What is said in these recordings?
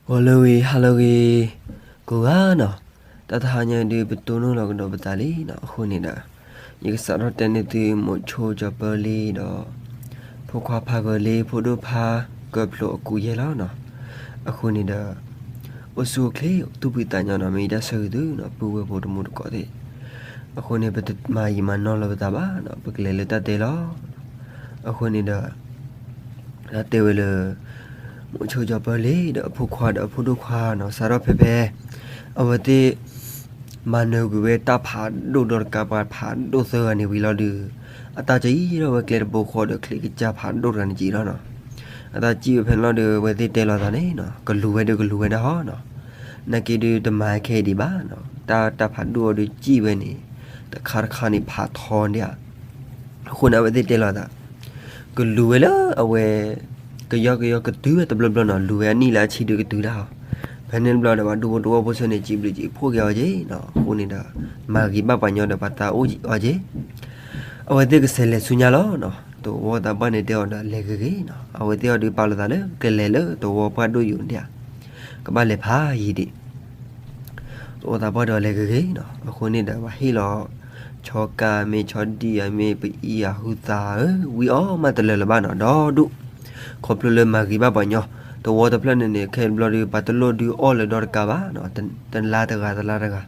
ဂီၤလၢအဂ့ၤ ဟါလၢအဂ့ၤ ကိးဂၤနီၤ, တၢ်တဟါညါဒုး ပတိၢ်နီၣ်လီၤကဒီးပသးလံနီၤ. အဃိန့ၣ်ဒီး ယကစးထီၣ်တဲန့ၢ်သု မိးဆိကၠီၤပၢလ့ဒီး ဖိခွါဖးဂၢၤလ့ ဖိဒိၣ်ဖးကၢဖျိအကူယဲလီၤနီၤ. အဃိန့ၣ်ဒီး အိၣ်ဆူၣ်အိၣ်ချ့ သူၣ်ဖှံသးညီနီၤ, မ့ၢ်ယတၢ်ဆၢဂ့ၤသုနီၤ ပုၢ်ဝဲၢ်ဖိတမူတကိးသ့ၣ်. အဃိန့ၣ် ပတမၤယံာ်မၤနီၢ်လၢၤပသးဘၣ်နီၤ, ပကလဲၤလၢတၢ်တဲလီၤ. အဃိန့ၣ်ဒီး တၢ်တဲဝဲလၢ မိးဆိကၠီၤပၢလ့ဒီး အဖိခွါဒီးအဖိဒိၣ်ခွါနီၤ, စးထီၣ်ဖဲဖဲ အဝဲသ့ၣ် မၤနၢၤကွံာ်ဝဲတၢ်ဖးဒိၣ်ဒီတကး ပှၤဖးဒိၣ်သၢဂၤန့ၣ်ဝံၤလီၤဒုး အတၢ်ကံၣ်ထီၣ်ဝဲကျဲတဘိဃီဒီး ချံးကစၢ်ဖးဒိၣ်တဂၤန့ၣ်ကံၣ်ထီၣ်နီၤ. အတၢ်ကံၣ်ဝဲဖဲန့ၣ်လီၤဒုး အဝဲသ့ၣ်တဲလီၤသးန့ၣ်နီၤ, ကလူၤဝဲဒုးကလူၤဝဲဒၣ်ဟီနီၤ. နာ်က့ဒုးတမၤခဲအံၤဒံးဘၣ်နီၤ, တၢ်တၢ်ဖးဒိၣ်အီၤဒုး ကံၣ်ဝဲန့ၣ် တခါတခါန့ၣ်ဖးထီဒၣ်ဧါ. အဃိန့ၣ် အဝဲသ့ၣ်တဲလီၤသး ကလူၤဝဲလၢအဝဲ ကယီကယီကတုၤဝဲတဘျီဘျီနီၤ, လူၤဝဲအနံၣ်လၢအဆံဒုးကတုၤဒၣ်ဟီ. ဖဲန့ၣ်တဘျီဒီး ပှၤဒူဖိတဝီဖိဆၢန့ၣ် စံးဘျုးစံးဖှိၣ်က့ၤအီၤက့ၤနီၤ, အဃိန့ၣ်ဒီး မၤဂ့ၤဘၣ်ပှၤညီဒီး ပှၤသးအိၣ်အီၤက့ၤ. အဝဲသ့ၣ်ကဆဲးလဲၤဆူညါလီၤနီၤ, တဝီသးပှၢ်န့ၣ်တဲအီၤဒီး လဲၤဂ့ၤဂ့ၤနီၤ. အဝဲသ့ၣ်အီၤဒုးပာ်လီၤသးလၢ ကလဲၤလၢတဝီပှၢ်ဒိၣ်ယိာ်ဒၣ်ဧါ, ကဘၣ်လဲၤဖးယံာ်ဒံး တဝီသးပှၢ်ဒီးလဲၤဂ့ၤဂ့ၤနီၤ. အဃိန့ၣ်ဒီး ပှၤဟ့ၣ်လီၤ ဆီကါမ့ၢ်ဆီဒံၣ်ဧါမ့ၢ် ပအံၤဧါဟုသးဧၢ ဝံအီၣ်မးတလၢာ်လၢၤဘၣ်နီၤ, ဒီဒူၣ် ခီဖျိလၢမၤဂ့ၤဘၣ်ပှၤညီ. တဝီတဖျၢၣ်န့ၣ်န့ၣ် ခဲတဘျီဒုး ပှၤတလိၣ်ဒုးအီၣ်လၢၤဒီတကးဘၣ်နီၤ, တလါတဂၤ တလါတဂၤ.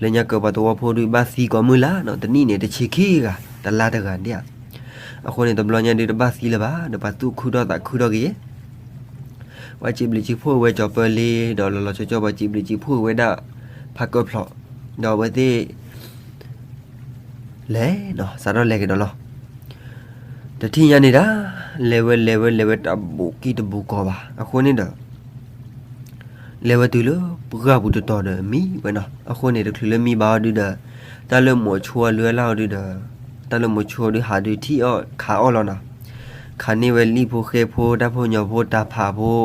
လၢညါကၢးပှၤတဝီဖိဒုး ဘၣ်သံကိးမုၢ်လၢ်နီၤ, တနံၣ်န့ၣ် တဆံခံဂၤ တလါတဂၤဒၣ်ဧါ. အဃိန့ၣ် တဘျီညါဒုး တဘၣ်သံလၢၤဘၣ်ဒီး ပှၤသူၣ်ခုထီၣ်သးခုထီၣ်က့ၤ ပှၤစံးဘျုးစံးဖှိၣ်ဝဲကၠီၤပၢလ့ဒီး လီၤလီၤဆီဆီ ပှၤစံးဘျုးစံးဖှိၣ်ဝဲဒၣ် ဖးကၢဖျိး, ဒီးအဝဲသ့ၣ် လဲၤနီၤ, စးထီၣ်လဲၤကဒီးလီၤ. တထံၣ်ညါန့ၣ်ဒၣ် လဲၤဝဲလဲၤဝဲလဲၤဝဲ တဘူးကံၢ်တဘူးကီဘၣ်. အဃိန့ၣ်ဒီး လဲၤဝဲတုၤလၢပှၢ်ပူၤတတီၤဒီးမံဝဲနီၤ. အဃိန့ၣ် တချုးလၢမံဘၣ်အီၤဒုးဒီး တၢ်လၢမိးဆိအီၤလုၢ်အလၢ်အီၤဒုးဒီး တၢ်လၢမိးဆိအီၤဒုး ဟးဒုးထံၣ်အီၣ်ခးအီၣ်လီၤနီၤ. ခးန့ၢ်ဝဲလံၣ်ဖိဃဲဖိ တၢ်ဖိညီဖိ တၢ်ဖးဖိ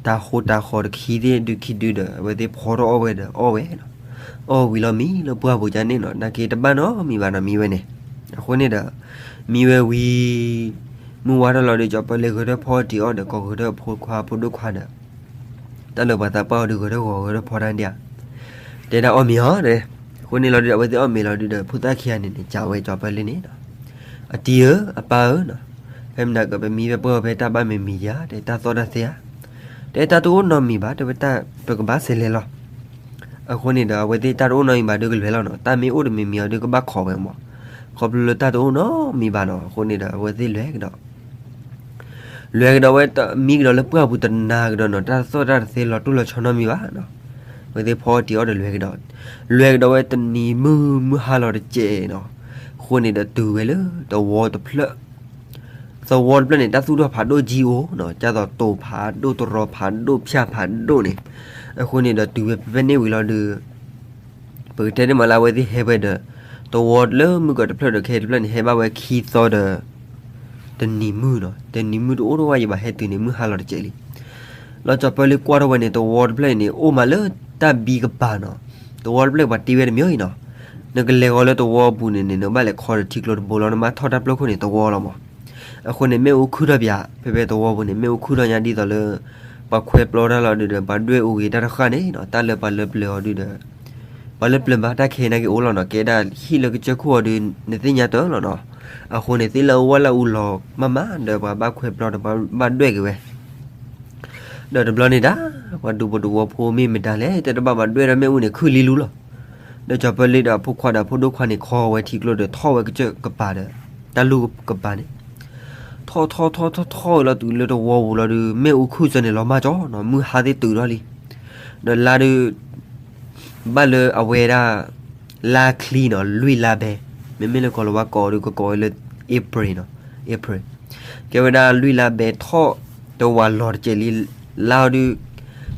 တၢ်ဃိတၢ်ဃီတခံသ့ၣ်ဒုးခံဒုဒီး အဝဲသ့ၣ်ဖီထီၣ်အီၣ်ဝဲဒီးအီၣ်ဝဲနီၤ. အီၣ်ဝံၤလီၤမံလၢပှၢ်ပူၤကန့ၣ်နီၤ, နာ်က့တဘၣ်နီတမံၤဘၣ်နီၤ မံဝဲန့ၣ်. အဃိန့ၣ်ဒီး မံဝဲဝံၤ မုၢ်ဝါထီၣ်လီၤဒီး ကၠီၤပၢလ့ဂဲၤထၢၣ်ဖီအီၣ်တံၤအီၣ်ဒီး ကိးဂဲၤထၢၣ်ဖိဒိၣ်ခွါဒီး တၢ်လၢပှၤသးပှၢ်အီၤဒုး ဂဲၤထၢၣ်ဂီၤဂဲၤထၢၣ်ဖီတၢ်ဒၣ်ဧါ. တဲဒၣ်အီၣ်မ့ၤအီၤဒီး အဃိန့ၣ်လီၤဒုး အဝဲသ့ၣ်အီၣ်မ့ၤလီၤဒုးဒီး ဖိသၣ်ခံဂၤန့ၣ်န့ၣ် စံးဝဲကၠီၤပၢလ့န့ၣ်နီၤ, အတံၤဧၢ အပၢ်ဧၢနီၤ, ဖဲမနၤကပမံဖဲပှၢ်ဖဲတၢ်ဘၣ်မုာ်မံၤယၤ တဲတၢ်သီၣ်တၢ်သဲဧါ, တဲတၢ်တအိၣ်နီတမံၤဘၣ် တဲဝဲတၢ်ပကဘၣ်ဆဲးလဲၤလီၤ. အဃိန့ၣ်ဒီး အဝဲသ့ၣ်တၢ်တအိၣ်နီတမံၤဘၣ်ဒုးကလဲၤလီၤနီၤ, တၢ်မ့ၢ်အိၣ်တမံၤမံၤအီၤဒုးကဘၣ်ခိးဝဲမး, ခီဖျိလၢတၢ်တအိၣ်နီတမံၤဘၣ်နီၤ. အဃိန့ၣ်ဒီး အဝဲသ့ၣ်လဲၤကဒီး လဲၤကဒီးဝဲတမံကဒီးလၢပှၢ်ပူၤတနၤကဒီးနီၤ, တၢ်သီၣ်တၢ်တသဲလီၤတိၢ်လီၤဆီနီတမံၤဘၣ်နီၤ. အဝဲသ့ၣ်ဖီအီၣ်တံၤအီၣ်ဒီးလဲၤကဒီး, လဲၤကဒီးဝဲတနံၤမုၢ်မုၢ်ဟါလီၤတစဲးနီၤ. အဃိန့ၣ်ဒီးတုၤဝဲလၢတဝီတဖျၢၣ်, တဝီတဖျၢၣ်န့ၣ် တၢ်သူၣ်ထီၣ်ဖးဒိၣ်ကံအိၣ်နီၤ, ကၢ်သိးတိၤဖးဒိၣ် တရီဖးဒိၣ် ဖၠၣ်ဖးဒိၣ်န့ၣ်. အဃိန့ၣ်ဒီးတုၤဝဲဖဲန့ၣ်ဝံၤလီၤဒုး ပကတဲန့ၣ်မးလၢအဝဲသ့ၣ်ဟဲဝဲဒီး တဝီလၢမုၢ်ကီးတဖျၢၣ်ဒီးခဲအံၤတဖျၢၣ်န့ၣ် ဟဲဘၣ်ဝဲခံသီဒီး တနံၤမုၢ်နီၤ, တနံၤမုၢ်တအိၣ်ထီၣ်ဝဲယဘၣ်ဟဲတုၤန့ၣ် မုၢ်ဟါလီၤတစဲးလံ. လီၤကၠီၤပၢလ့ကွၢ်ထီၣ်ဝဲန့ၣ် တဝီတဖျၢၣ်အံၤန့ၣ် အိၣ်မးလၢတၢ်ဘံကပၤနီၤ, တဝီတဖျၢၣ်ပှၤတ့ဝဲတမံၤအံၤနီၤ. နကလဲၤဃီၤလၢတဝီပူၤန့ၣ်န့ၣ် နဘၣ်လဲၤခီဒီးထံကျိတဘိလီၤ, နဘၣ်ထီၣ်တၢ်ပျီခိၣ်န့ၣ်တဝီလီၤမး. အဃိန့ၣ် မ့ၣ်အူခုၣ်ထီၣ်ပၠး, ဖဲဖဲတဝီပူၤန့ၣ် မ့ၣ်အူခုၣ်ထီၣ်ညါဒ်သိးလၢ ပှၤခွဲပျီတၢ်လီၤဒုးဒီး ပှၤဒွဲၣ်အူဂ့ၤတၢ်တဃၣ်န့ၣ်နီၤ, တၢ်လၢပှၤလၢပျၢၤအီၤဒုးဒီး ပှၤလၢပျၢၤမး တၢ်ခဲနာ်က့အိၣ်လီၤနီၤ, ကဲဒၣ်ဟံၣ်လၢကစၢၢ်ခိၣ်အီၤဒုး နသ့ၣ်ညါတၢ်လီၤနီၤ. အဃိန့ၣ် သ့ၣ်လၢအဝၣ်လၢအူလီၤမးမးဒီး ပှၤဘၣ်ခွဲပျီဒီး ပှၤဘၣ်ဒွဲၣ်က့ၤဝဲ ဒီးတဘျီန့ၣ်ဒၣ် ပှၤဒူဖိတဝီဖိမ့ၢ်မတၤလဲၣ် တဲတဘၣ်ဘၣ်ဒွဲၣ်ဒီးမ့ၣ်အူန့ၣ် ခုၣ်လံလူလီၤ. ဒီးကၠီၤပၢလ့ဒီးအဖိခွါဒီးအဖိဒိၣ်ခွါန့ၣ် ခီဝဲထံကျိဒီးထီၣ်ဝဲကစၢၢ်ကပၤဒီး တၢ်လူၢ်ကပၤန့ၣ် ထီၣ်ထီၣ်ထီၣ်ထီၣ်ထီၣ်ဝဲလီၤတုၤလၢတဝီပူၤလီၤဒုး မ့ၣ်အူခုၣ်စၢၤန့ၣ်လီၤမၢ်ကၠီနီၤ, မုၢ်ဟါသ့ၣ်တုၤထီၣ်လံ. ဒီးလါဒုး ဘၣ်လၢအဝဲဒၣ် လါချံနီၤ, လွံၢ်လါဘဲ, မ့မ့ၢ်လၢကီၢ်လၤဝါကိးဒုး ကကိးဝဲလၢ April နီၤ, April. ကဲဝဲဒၣ်လွံၢ်လါဘဲထီၣ်တဝီလီၤတစဲးလံ, လါအီၤဒုး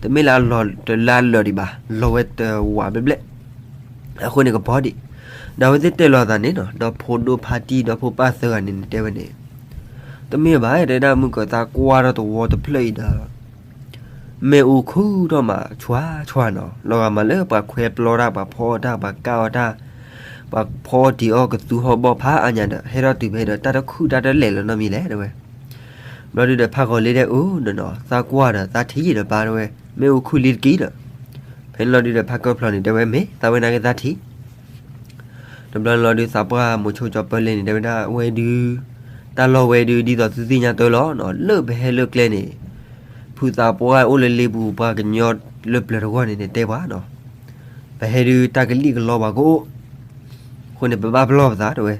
တမ့ၢ်လၢအလီၤတလါလၢာ်ဒံးဘၣ်, လီၤဝဲတဝီဘျဲၣ်ဘျဲၣ်. အဃိန့ၣ်ကပီၤဒံး. ဒီးအဝဲသ့ၣ်တဲလီၤသးန့ၣ်နီၤ, ဒီးဖိဒိၣ်ဖါတံၢ်ဒီးဖိပၢ်သၢဂၤန့ၣ်န့ၣ်တဲဝဲန့ၣ်, တမ့ၢ်ဘၣ် တဲဒၣ်မုၢ်ကီးသးကွၢ်ထီၣ်တဝီတဖျၢၣ်အံၤဒီး မ့ၣ်အူခုၣ်ထီၣ်မး ဆွါဆွါနီၤ, လီၤဂာ်မးလၢပှၤခွဲပျီတၢ် ပှၤဖီအီၣ်တၢ် ပှၤကၢအီၣ်တၢ်, ပှၤဖီအီၣ်တံၤအီၣ်ကသူဟီၣ်ဘီၣ်ဖးအါညါဒီး ဟဲထီၣ်တုၤဖဲဒီး တၢ်တခုၣ်တၢ်တလဲာ်လၢၤနီတမံၤလဲၣ် တဲဝဲ. ဘျီဒုဒီးဖးဂီၤလ့ဒဲးအုဒီးနီၤ သးကွၢ်ဒီးသးထံၣ်ဒီးပၢ်တဲဝဲ, မ့ၣ်အူခုၣ်လံတက့ၢ်ဒီး, ဖဲန့ၣ်လီၤဒုဒီးဖးကၢၢ်ဖျိးန့ၣ် တဲဝဲမ့ၢ်သးဝဲနာ်က့သးထံၣ် တဘျီန့ၣ်လီၤဒု သးပှၢ်မိၤဆိကၠီၤပၢလ့န့ၣ် တဲဝဲဒၣ်ဝဲဒု, တၢ်လီၢ်ဝဲဒု ဒ်သိးသုသ့ၣ်ညါတၢ်လီၤနီၤ လၢပဟဲလၢကျဲန့ၣ်, ဖုသးပှၢ်အိၣ်လၢလ့ပူၤပှၤကညီလၢပျၢၤတဂီၢ်န့ၣ်န့ၣ် တဲပှၤနီၤ, ပဟဲဒုတၢ်ကလံၣ်ကလီပှၤကအိၣ်, အဃိန့ၣ် ပဘၣ်ပလီၢ်ပသးတဲဝဲ,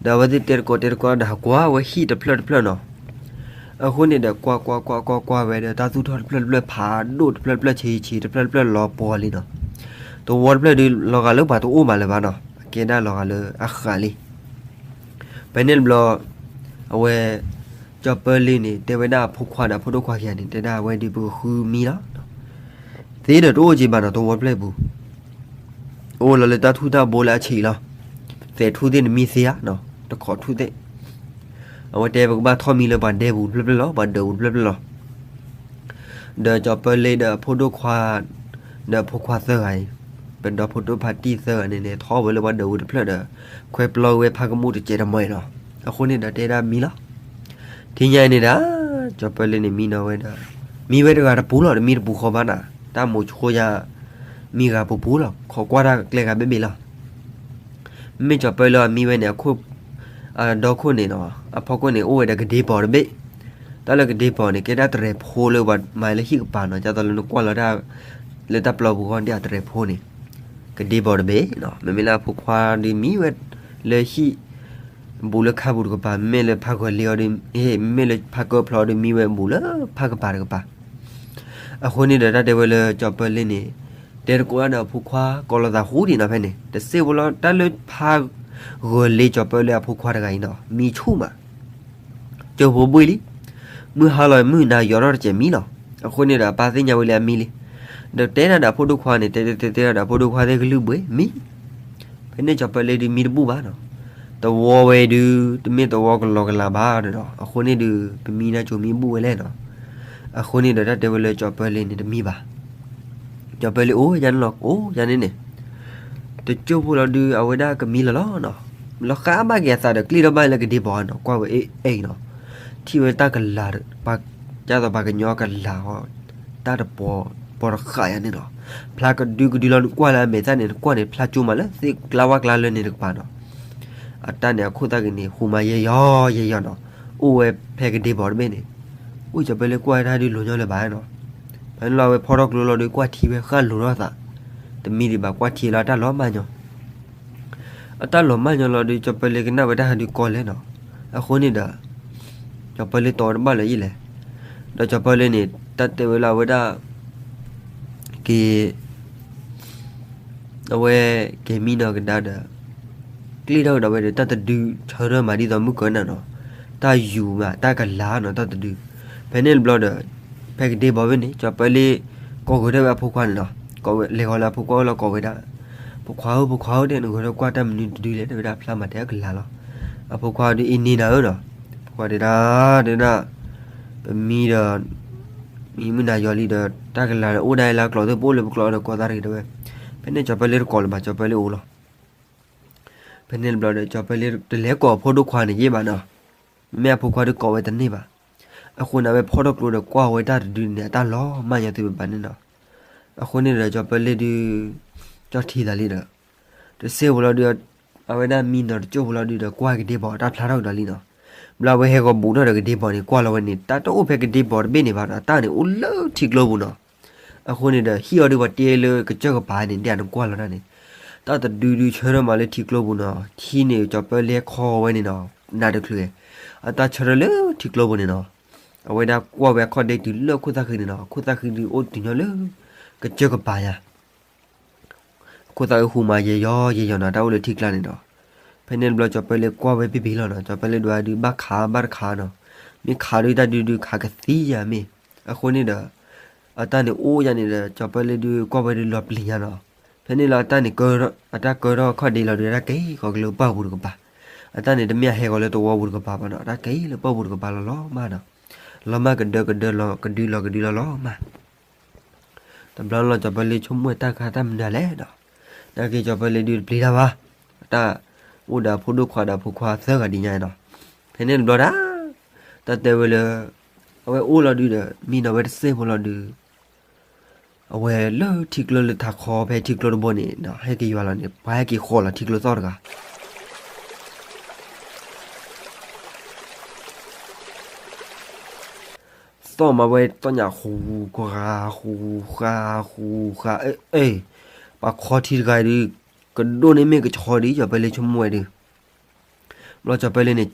ဒီးအဝဲသ့ၣ်တဲတကိးတဲတကိးဒီးဟးကွၢ်ဝဲဟံၣ်တဖျၢၣ်တဖျၢၣ်နီၤ အဃိန့ၣ်ဒီးကွၢ်ကွၢ်ကွၢ်ကွၢ်ကွၢ်ဝဲဒီး တၢ်သူၣ်ထီၣ်တဖျၢၣ်တဖျၢၣ်ဖးဒိၣ်တဖျၢၣ်တဖျၢၣ်ဆံးဆံးတဖျၢၣ်တဖျၢၣ်လီၤပှီၤလံနီၤ, သဝီတဖျၢၣ်ဒု လီၤဂာ်လၢပှၤတအိၣ်မးလၢၤဘၣ်နီၤ အကဲဒၣ်လီၤဂာ်လၢအဃးလံ, ဖဲန့ၣ်တဘျီ, အဝဲ, ကၠီၤပၢလ့န့ၣ် တဲဝဲဒၣ်အဖိခွါဒီးအဖိဒိၣ်ခွါခံဂၤန့ၣ် တဲဒၣ်အဝဲဒုပကဃုမံလီၤ သ့ဒီးတအိၣ်က့ၤဘၣ်နီၤ သဝီတဖျၢၣ်အပူၤ, အိၣ်လီၤလၢတၢ်ထူၣ်တၢ်ဘိလၢအဆံးလီၤ, သဲးထူၣ်သ့ၣ်န့ၣ်မံသ့ဧါနီၤ တခိးထူၣ်သ့ၣ်, အဝဲတဲပကဘၣ်ထီၣ်မံလၢပှၤဒဲပူၤတဖျၢၣ်တဖျၢၣ်လီၤ ပှၤဒၢးပူၤတဖျၢၣ်တဖျၢၣ်လီၤ, ဒီးကၠီၤပၢလ့ဒီးအဖိဒိၣ်ခွါ, ဒီးအဖိခွါသၢဂၤအံၤ, ပဒီဖိဒိၣ်ဖါတံၢ်သၢဂၤန့ၣ်န့ၣ် ထီၣ်ဝဲလၢပှၤဒၢးပူၤတဖျၢၣ်ဒီး, ခွဲပျီဝဲဖးကမူၣ်တစဲးတမှဲၤနီၤ, အဃိန့ၣ်ဒီးတဲဒၣ်မံလီၤ ထံၣ်ညါအံၤန့ၣ်ဒၣ်, ကၠီၤပၢလ့န့ၣ်မံနီၤဝဲဒီး, မံဝဲတဂၤတပူၤလီၤ တမံတပူၤဃီဘၣ်နၤ, တၢ်မိၤဆိယၤ, မံဂၤပူၤပူၤလီၤ ခိးကွၢ်တၢ်ကျဲဂၤဘ့ၣ်ဘ့ၣ်လီၤ, မ့မ့ၢ်ကၠီၤပၢလ့အီၤမံဝဲန့ၣ်အခိၣ်, အဒီခိၣ်န့ၣ်နီၤ အဖီခိၣ်န့ၣ် အိၣ်ဝဲဒီးကဒ့ဘီတဘ့ၣ်, တၢ်လၢကဒ့ဘီန့ၣ် ကဲဒၣ်တရဲၣ်ဖိလၢပှၤမၤလၢဟံၣ်ကပၤနီၤ ဒ်သိးလၢနကွၢ်လီၤတၢ်, လၢတၢ်ပျီပူၤဂီၢ်ဒ်အတရဲၣ်ဖိန့ၣ်, ကဒ့ဘီတဘ့ၣ်နီၤ မ့မ့ၢ်လၢအဖိခွါဒုးမံဝဲ, လၢဟံၣ်, ဘူးလၢခါပူၤတကပၤ မ့မ့ၢ်လၢဖးဂီၤလ့အီၤဒုး, မ့မ့ၢ်လၢဖးကၢၢ်ဖျိးအီၤဒုးမံဝဲဘူးလၢဖးကပၤတကပၤ အဃိန့ၣ်ဒီးတၢ်တဲဝဲလၢကၠီၤပၢလ့န့ၣ်, တဲတကိးဒၣ်ဒီးအဖိခွါကိးလီၤသးဃူဒံးနီၤဖဲန့ၣ် တစ့ဖိလီၤ တၢ်လၢဖးဂီၤလ့ကၠီၤပၢလ့အဖိခွါတဂၤအံၤနီၤ မံဆူၣ်မး, ကၠိဖိဘှံးလံ, မုၢ်ဟါလီၤမုၢ်နၤယီၤထီၣ်တစဲးမံလီၤ, အဃိန့ၣ်ဒီးအပၢ်သ့ၣ်ညါဝဲလၢအမံလံ, ဒီးတဲဒၣ်ဒီးအဖိဒိၣ်ခွါန့ၣ် တဲတဲတဲတဲဒၣ်ဒီးအဖိဒိၣ်ခွါသ့ၣ်ကလုၢ်ဘှံးမံ ဖဲန့ၣ်ကၠီၤပၢလ့ဒုးမံတဘူၣ်ဘၣ်နီၤ, သဝီဝဲဒုး, တမ့ၢ်သဝီကလီကလးဘၣ်နီၤ အဃိန့ၣ်ဒုး ပမံနၢ်ကၠိမံဘူၣ်ဝဲလဲၣ်နီၤ, အဃိန့ၣ်ဒီးတၢ်တဲဝဲလၢကၠီၤပၢလ့န့ၣ်တမံဘၣ်, ကၠီၤပၢလ့အိၣ်ယါန့ၣ်လီၤ အိၣ်ယါန့ၣ်န့ၣ်, တကၠိဖိလီၤဒုးအဝဲဒၣ်ကမံလီၤလီၤနီၤ, လီၤဃးဘၣ်က့ၤအသးဒီးကျ့ထီၣ်ဘၣ်လၢကဒ့ဘီနီၤ ကွၢ်ဝဲအဲၣ်နီၤ, ထံၣ်ဝဲတၢ်ကလၤ, ဒ်သိးပှၤကညီကလၤအီၤ, တၢ်တပီၤ, ပီၤတဃာ်ယါန့ၣ်နီၤ, ဖျါကဒုကဒုလီၤနကွၢ်လၢအမဲာ်သၣ်န့ၣ် နကွၢ်န့ၣ် ဖျါကၠိမးလၢသ့ၣ်ကျါဝၣ်ကျါလၢန့ၣ်တကပၤနီၤ, အတၢ်န့ၣ်အခိၣ်သၣ်က့ၤန့ၣ် ဟူးမးယဲယီၤယဲယီၤနီၤ, အိၣ်ဝဲဖဲကဒ့ဘီတဘ့ၣ်န့ၣ်, အိၣ်ကၠီၤပၢလ့ကွၢ်တၢ်ဒုးလိၤညီလၢၤဘၣ်နီၤ, ဖဲန့ၣ်လီၤအဝဲဖီထီၣ်ကျိလီၤဒုး ကွၢ်ထံဝဲဃၣ်လိၤထီၣ်သး, တမံဒံးဘၣ်ကွၢ်ထံလီၤအတၢ်လီၤမၢ်ညီ အတၢ်လီၤမၢ်ညီလီၤဒုး ကၠီၤပၢလ့ကနၣ်ဝဲတၢ်ဟးဒုးကီလဲၣ်နီၤ, အဃိန့ၣ်ဒီး, ကၠီၤပၢလ့တီဝဲတဘၣ်လၢၤယံၤလဲၣ်, ဒီးကၠီၤပၢလ့န့ၣ် တၢ်တဲဝဲလၢအဝဲဒၣ်, က့ၤ အဝဲက့ၤမံနီၤကဒါဒီး, ကျ့ထီၣ်ကဒီးဝဲဒီး တၢ်တဒုဆၢထၢၣ်မးဒ်သိးမုၢ်ကနၣ်နီၤ, တၢ်ယူၤမး တၢ်ကလၤနီၤ တၢ်တဒု, ဖဲန့ၣ်တဘျီဒီး, ဖဲကဒ့ဘီဝဲန့ၣ် ကၠီၤပၢလ့, ကိးဂဲၤထီၣ်ဝဲအဖိခွါန့ၣ်နီၤ, လဲၤဃီၤလၢအဖိခွါအိၣ်လီၤကိးဝဲဒၣ်, ဖိခွါဧၢ ဖိခွါဧၢ တဲနဂဲၤထီၣ်ကွၢ်တၢ်မနုၤတဒုလဲၣ် တဲဝဲဒၣ်ဖျါမးတဲအကလၤလီၤ, အဖိခွါဒုးအ့န့ၢ်နၤဧၢနီၤ, ဖိခွါတဲဒၣ်, တဲဒၣ်, ပမံဒီး မံမုၢ်နၤယီၤလံဒီး တၢ်ကလၤဒီးအိၣ်ဒၣ်လၢအကျိၤသ့ၣ် ပအိၣ်လၢပကျိၤဒီးကိးသးတဂ့ၤတဲဝဲ, ဖဲန့ၣ်ကၠီၤပၢလ့တကိးလၢၤဘၣ် ကၠီၤပၢလ့အိၣ်လီၤ, ဖဲန့ၣ်တဘျီဒီး ကၠီၤပၢလ့တလဲၤကိးအဖိဒိၣ်ခွါန့ၣ်ယဲၢ်ဘၣ်နီၤ, မ့ၢ်အဖိခွါဒုးကိးဝဲတန့ၢ်ဘၣ်, အဃိန့ၣ်ဝဲဖီထီၣ်ကျိဒီးကွၢ်ဝဲတၢ်တဒုန့ၣ် အတၢ်လီၤမၢ်ညီသုပပာ်န့ၣ်နီၤ, အဃိန့ၣ်ဒီးကၠီၤပၢလ့ဒုး, ကၠီထံသးလံဒီး, တစဲးဖိလီၤဒုး, အဝဲဒၣ်မံနီၤတကၠိၢ်ဖိလီၤဒုးဒီးကွၢ်ကဒ့ဘီတၢ်ဖျါထီၣ်ကဒီးလံနီၤ, ဘျီအဝဲဟဲဂီၤဘူးထီၣ်ဒီးကဒ့ဘီန့ၣ် ကွၢ်လီၤဝဲန့ၣ် တၢ်တအိၣ်ဖဲကဒ့ဘီတဘ့ၣ်န့ၣ်ဘၣ်ဒီး တၢ်န့ၣ်အိၣ်လၢထံကျိပူၤနီၤ, အဃိန့ၣ်ဒီးဟံၣ်အီၤဒုးပှၤတ့လၢကစၢၢ်ကပၤန့ၣ် ဒ်အနကွၢ်လီၤတၢ်န့ၣ်, တၢ်တဒုဒုးဆၢထၢၣ်မးလၢထံကျိပူၤနီၤ ထံန့ၣ်ကၠီၤပၢလ့ခီဝဲန့ၣ်နီၤ, နးတချုး, အတၢ်ဆၢထၢၣ်လၢထံကျိပူၤန့ၣ်နီၤ, အဝဲဒၣ်ကွၢ်ဝဲအခီၣ်ဒ့တုၤလၢခိၣ်သၣ်ဃံန့ၣ်နီၤ ခိၣ်သၣ်ဃံဒုးအိၣ်တုၤညီလၢ, ကစၢၢ်ကပၤယါ ခိၣ်သၣ်ဃံဟူးမးယဲယီၤယဲယီၤနီၤ တၢ်အိၣ်လၢထံကျါန့ၣ်နီၤ, ဖဲန့ၣ်တဘျီကၠီၤပၢလ့ကွၢ်ဝဲပံပံၤလီၤနီၤ ကၠီၤပၢလ့ဒွးဒုးဘၣ်ခးဘၣ်တခးနီၤ, မ့ၢ်ခးဒုးတၢ်ဒုးဒုးခးကသံယါမ့ၢ်, အဃိန့ၣ်ဒီး, အတၢ်န့ၣ်အိၣ်ယါန့ၣ်ဒီး ကၠီၤပၢလ့ဒုးကွၢ်ဝဲဒုးလီၤပျံၤညါနီၤ, ဖဲန့ၣ်လီၤအတၢ်န့ၣ်, အတၢ်ကၢထီၣ်အခီၣ်ဒ့လီၤဒုး အတၢ်က့ၤဃီၤကလၢပှၢ်ပူၤတကပၤ, အတၢ်န့ၣ်တမ့ၢ်အဟဲဂီၤလၢသဝီပူၤတကပၤဘၣ်နီၤ အတၢ်က့ၤလၢပှၢ်ပူၤတကပၤလီၤလီၤမးနီၤ, လီၤမၢ်ကဒၢကဒၢလီၤကဒုလီၤကဒုလီၤလီၤမး တဘျီလီၤကၠီၤပၢလ့ဆိကမိၣ်တၢ်ခါတၢ်မနုၤလဲၣ်ဒီး, နာ်က့ၤကၠီၤပၢလ့ဒုးတပျံၤတၢ်ဘၣ်, တၢ်အိၣ်ဒီးအဖိဒိၣ်ခွါဒီးအဖိခွါသၢဂၤဒ်ညါနီၤ, ဖဲန့ၣ်တဘျီဒၣ်, တၢ်တဲဝဲလၢ အဝဲအိၣ်လီၤဒုးဒီး မံနီၤဝဲတစ့ၢ်ဖိလီၤဒုး အဝဲလၢထံကျိလၢထးခီဖဲထံကျိတဘိန့ၣ် ဟဲက့ၤယွၤလီၤန့ၣ် ပှၤဟဲက့ၤဃီလီၤထံကျိသီၣ်တဂၤ သီၣ်မးဝဲသီၣ်ညါဃူဃာ် ဃူဃာ် ဃူဃာ် အဲ အဲ ပှၤခီထံတဂၤဒုး ကဒိၣ်န့ၢ်မ့ၢ်ကဆီဒ် ကၠီၤပၢလ့ဆိကမိၣ်ဝဲဒုး ဘျီကၠီၤပၢလ့န့ၣ်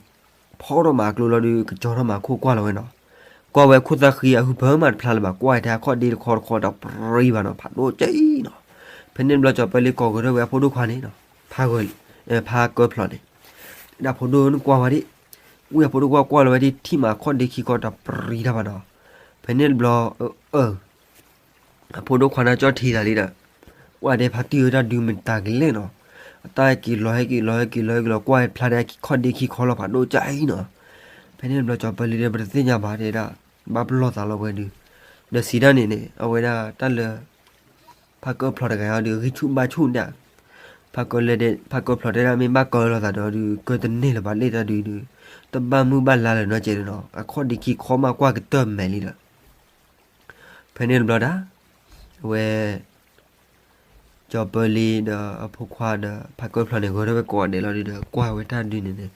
ဖီထီၣ်မးအကျိလီၤဒုး ကကၠီထီၣ်မးအခိၣ်ကွၢ်လီၤဝဲနီၤ, ကွၢ်ဝဲခိၣ်သၣ်ဃံအဟုဖၢမးတဖျါလၢၤဘၣ် ကွၢ်ထဲအခီၣ်ဒ့တခီတခီဒီးပြံဘၣ်နီၤ ဖးဒိၣ်ကဲအံၤနီၤ, ဖဲန့ၣ်ဘျီကၠီၤပၢလ့ကိးကရၢၢ်ဝဲအဖိဒိၣ်ခွါန့ၣ်နီၤ, ဖးဂၢၢ် ဖးကၢဖျိးန့ၣ်, တဲဒၣ်ဖိဒိၣ်နကွၢ်ဝဲဒၣ်, ဝံအဖိဒိၣ်ခွါကွၢ်လီၤဝဲဒၣ်ထံၣ်မးအခီၣ်ဒ့ခံခီဒီးပြံတၢ်ဘၣ်နီၤ, ဖဲန့ၣ်တဘျီ အ အဖိဒိၣ်ခွါန့ၣ်ကၠီၣ်ထံသးလံဒီး, ကွၢ်ဒဲဖါတံၢ်ဧၢတၢ်ဒုးမတၤကလဲာ်နီၤ, အတၢ်ဟဲက့ၤလီၤဟဲက့ၤလီၤဟဲက့ၤလီၤဟဲက့ၤလီၤ ကွၢ်ဖျါဒဲခီၣ်ဒ့ခံခီလီၤဖးဒိၣ်ကဲအံၤနီၤ, ဖဲန့ၣ်တဘျီကၠီၤပၢလ့ဒီးပတသ့ၣ်ညါဘၣ်တဲဒၣ်, ဘၣ်ပလီၢ်သးလီၤဝဲဒုး, ဒီးစံးတၢ်န့ၣ်န့ၣ် အဝဲဒၣ်တၢ်လၢ ဖးကၢဖျိးတဂၤအံၤဒုး ဂံၢ်ဆူၣ်ဘါဆူၣ်ဒၣ်, ဖးကၢလၢဒဲ ဖးကၢဖျိးတဲဒၣ်မ့ၢ်ဘၣ်ကၢလိာ်သးဒီးဒုး ကၢတန့ၢ်လၢၤဘၣ်လၢတၢ်ဒုးဒုး, တဘၣ်မုၢ်ဘၣ်လါလၢၤနီတစဲးနီၤ အခီၣ်ဒ့ခံခီမးကွၢ်ကတၢၢ်မဲာ်လံဒီး ဖဲန့ၣ်တဘျီဒၣ်, အဝဲ ကၠီၤပၢလ့ဒီးအဖိခွါဒီးဖးကၢဖျိးန့ၣ် ဂဲၤထီၣ်ဝဲကိးဂၤဒဲးလီၤဒုးဒီး ကွၢ်ဝဲတၢ်ဒုးန့ၣ်န့ၣ်,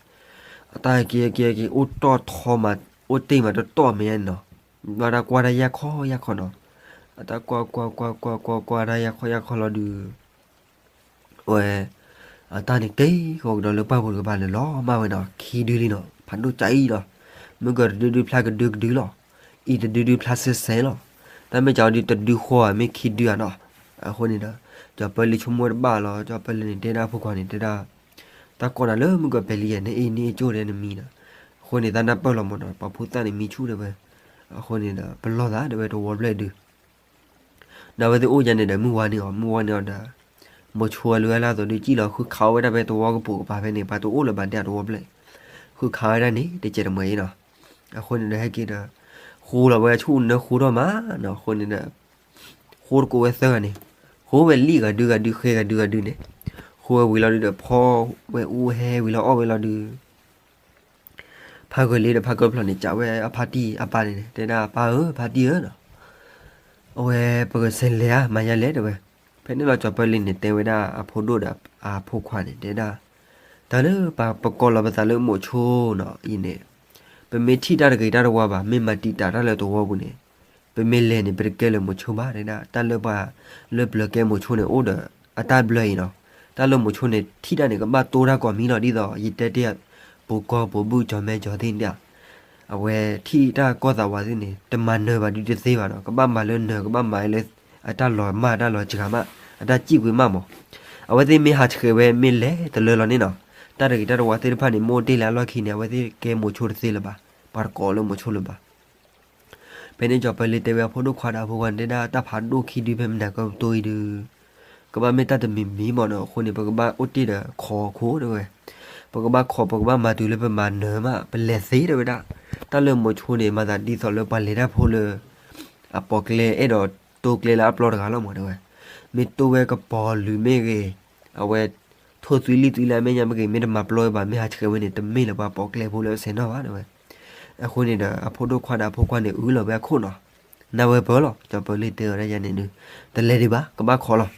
အတၢ်ဟဲက့ၤဟဲက့ၤဟဲက့ၤ အိၣ်တီၢ်ထီမး အိၣ်တ့ၢ်မးတီၢ်တီၢ်မဲာ်ညါန့ၣ်နီၤ, ဘျီဒၣ်ကွၢ်တၢ်ယၢ်ခီယၢ်ခီနီၤ, အတၢ်ကွၢ်ကွၢ်ကွၢ်ကွၢ်ကွၢ်ကွၢ်တၢ်ယၢ်ခီယၢ်ခီလီၤဒုး ဝဲ အတၢ်န့ၣ်က့ၤဃီကဒီးလၢပှၢ်ပူၤတကပၤန့ၣ်လီၤမၢ်ဝဲနီၤ ခံဒုလံနီၤ ဖးဒိၣ်ကၠၤအံၤလီၤ, မုၢ်ကတဒုဒုဖျါကဒုကဒုလီၤ, အံၤတဒုဒုဖျါစဲစဲလီၤ, တၢ်မ့ၢ်ကၠီၤဒုး တဒုဃီဧါ မ့ၢ်ခံဒုဧါနီၤ, အဃိန့ၣ်ဒီး ကၠီၤပၢလ့ဆိကမိၣ်ဝဲတဘၣ်လီၤ ကၠီၤပၢလ့န့ၣ် တဲဒၣ်အဖိခွါန့ၣ် တဲဒၣ် တၢ်ကိးနၤလၢမုၢ်ကပဲၤလံယဲၢ် နအ့ၣ်န့ၢ်အ့ၣ်ကၠိၣ်ဒဲးနမံၤဒီး, အဃိန့ၣ် တၢ်နၢ်ပၢၢ်လီၤမးဒီး ပှၤဖိသၣ်န့ၣ်မံဆူၣ်တဲဝဲ, အဃိန့ၣ်ဒီး ပလီၢ်သးတဲဝဲတဝီဘျဲၣ်ဒုး ဒီးအဝဲသ့ၣ်အိၣ်ယါန့ၣ်ဒီး မုၢ်ဝါန့ၢ်အီၤ မုၢ်ဝါန့ၢ်အီၤဒီး မိၤဆိဝဲလၢအလၢ်သိးဒုး ကံၣ်လီၤဃုခးဝဲဒၣ်ဖဲတဝီကပိာ်ကပၤဖဲန့ၣ် ပှၤတအိၣ်လၢၤဘၣ်ဒဲးတဝီဘျဲၣ်, ဃုခးဝဲဒၣ်န့ၣ် တကဲးတမှဲၤအံၤနီၤ, အဃိန့ၣ်ဒီးဟဲက့ၤဒီး ဃိလီၤဝဲအဆူၣ်နၢဃိထီၣ်မးနီၤ အဃိန့ၣ်ဒီး ဃိတကိးဝဲသၢဂၤန့ၣ်, ဃိဝဲလံဂၤဒုဂၤဒုဃဲဂၤဒုဂၤဒုန့ၣ်, ဃိဝဲဝံၤလီၤဒုးဒီး ဖီဝဲအူဟဲဝံၤလီၤအီၣ်ဝဲလီၤဒုး ဖးဂၢၢ်လ့ဒီးဖးကၢဖျိးန့ၣ် ကးဝဲအဖါတံၢ်အပၢ်န့ၣ် တဲဒၣ်အပၢ်ဧၢ ဖါတံၢ်ဧၢနီၤ, အဝဲပကစဲးလဲၤဧါ မၤယါလဲၣ်တဲဝဲ, ဖဲန့ၣ်လီၤကၠီၤပၢလ့န့ၣ် တဲဝဲဒၣ်အဖိဒိၣ်ဒီး အဖိခွါန့ၣ် တဲဒၣ်, တၢ်လၢပကိးလီၤပသးလၢမိၤဆိနီၤ အံၤန့ၣ်, ပမ့ၢ်ထံၣ်တၢ်တဂ့ၤတၢ်တဝါဘၣ် မ့ၢ်မၤတံာ်တာ်တၢ်လၢတဝီပူၤန့ၣ်, ပမ့ၢ်လဲၤန့ၣ် ပတကဲလၢမိၤဆိဘၣ်တဲဒၣ် တၢ်လၢပှၤလၢပျၢၤကဲမိၤဆိန့ၣ် အိၣ်ဒီးအတၢ်ဘျၢအံၤနီၤ, တၢ်လၢမိၤဆိန့ၣ် ထံၣ်တၢ်န့ၣ် ကဘၣ်တိၢ်တၢ်ကိးမံၤလီၤ ဒ်သိးယတဲတ့ၢ် ပူၤကီၢ်ပူၤဘုၣ်ကၠီၤမဲကၠီၤသ့ၣ်န့ၣ် အဝဲထံၣ်တၢ်ကီၢ်သးဝးသ့ၣ်န့ၣ် တမၤနၢၤဘၣ်ဒုးတသ့ဘၣ်နီၤ, ကဘၣ်မၤလၢနၢၤ ကဘၣ်မၤလၢအတၢ်လီၤမၢ် အတၢ်လီၤစှၤမး အတၢ်စံၣ်ကွံာ်မးမး, အဝဲသ့ၣ်မ့ၢ်ဟးဆှဲးဝဲမ့ၢ်လဲၤတလၢလီၤန့ၣ်နီၤ, တၢ်တဂ့ၤတၢ်တဝါသ့ၣ်တဖၣ်န့ၣ် မ့ၢ်အိၣ်တ့ၢ်လၢအလီၢ်ခံန့ၣ် အဝဲသ့ၣ်ကဲမိၤဆိတသ့လၢၤဘၣ်, ပှၤတကိးလၢမိၤဆိလၢၤဘၣ် ဖဲန့ၣ်ကၠီၤပၢလ့တဲဝဲအဖိဒိၣ်ခွါဒီးအဖိခွါန့ၣ် တဲဒၣ် တၢ်ဖးဒိၣ်ခံဒုဖဲမနၤကပတိအံၤဒုး ကဘၣ်မ့ၢ်တၢ်တမံၤမံၤမးနီၤ, အဃိန့ၣ် ပကဘၣ်အိၣ်တ့ၢ်ဒီးခိးခိၣ်တဲဝဲ, ပကဘၣ်ခိး ပကဘၣ်မၤတုၤလၢပမၤနၢၤမး ပလဲၤသ့တဲဝဲဒၣ်, တၢ်လၢမိၤဆိန့ၣ် မၤသးဒ်သိးလၢပှၤလဲၤတၢ်ဖိလၢ အပိာ်ကျဲအဲၣ်ဒိးတိၢ်ကျဲလၢအပျီတဂၤလီၤမးတဲဝဲ, မ့ၢ်တိၢ်ဝဲကပီၤလုာ်မ့ၢ်ဂ့ၤ, အဝဲ ထိၣ်သွံလံၣ်သွံလါမ့ၢ်ညါမ့ၢ်ဂ့ၤ မ့ၢ်တမၤပျီဝဲဘၣ် မ့ၢ်ဟးဆှဲးဝဲန့ၣ် တမ့ၢ်လၢပှၤပိာ်ကျဲဖိလၢအဆဲးနီၣ်ဘၣ်တဲဝဲ, အဃိန့ၣ်ဒီး အဖိဒိၣ်ခွါဒီးအဖိခွါန့ၣ် အုလီၤဝဲအခိၣ်နီၤ, နၢ်ဝဲပၢၢ်လီၤ ကၠီၤပၢလ့တဲဝဲဒၣ်ယၤန့ၣ်ဒုး, တလဲၤဒံးဘၣ် ကဘၣ်ခိးလီၤ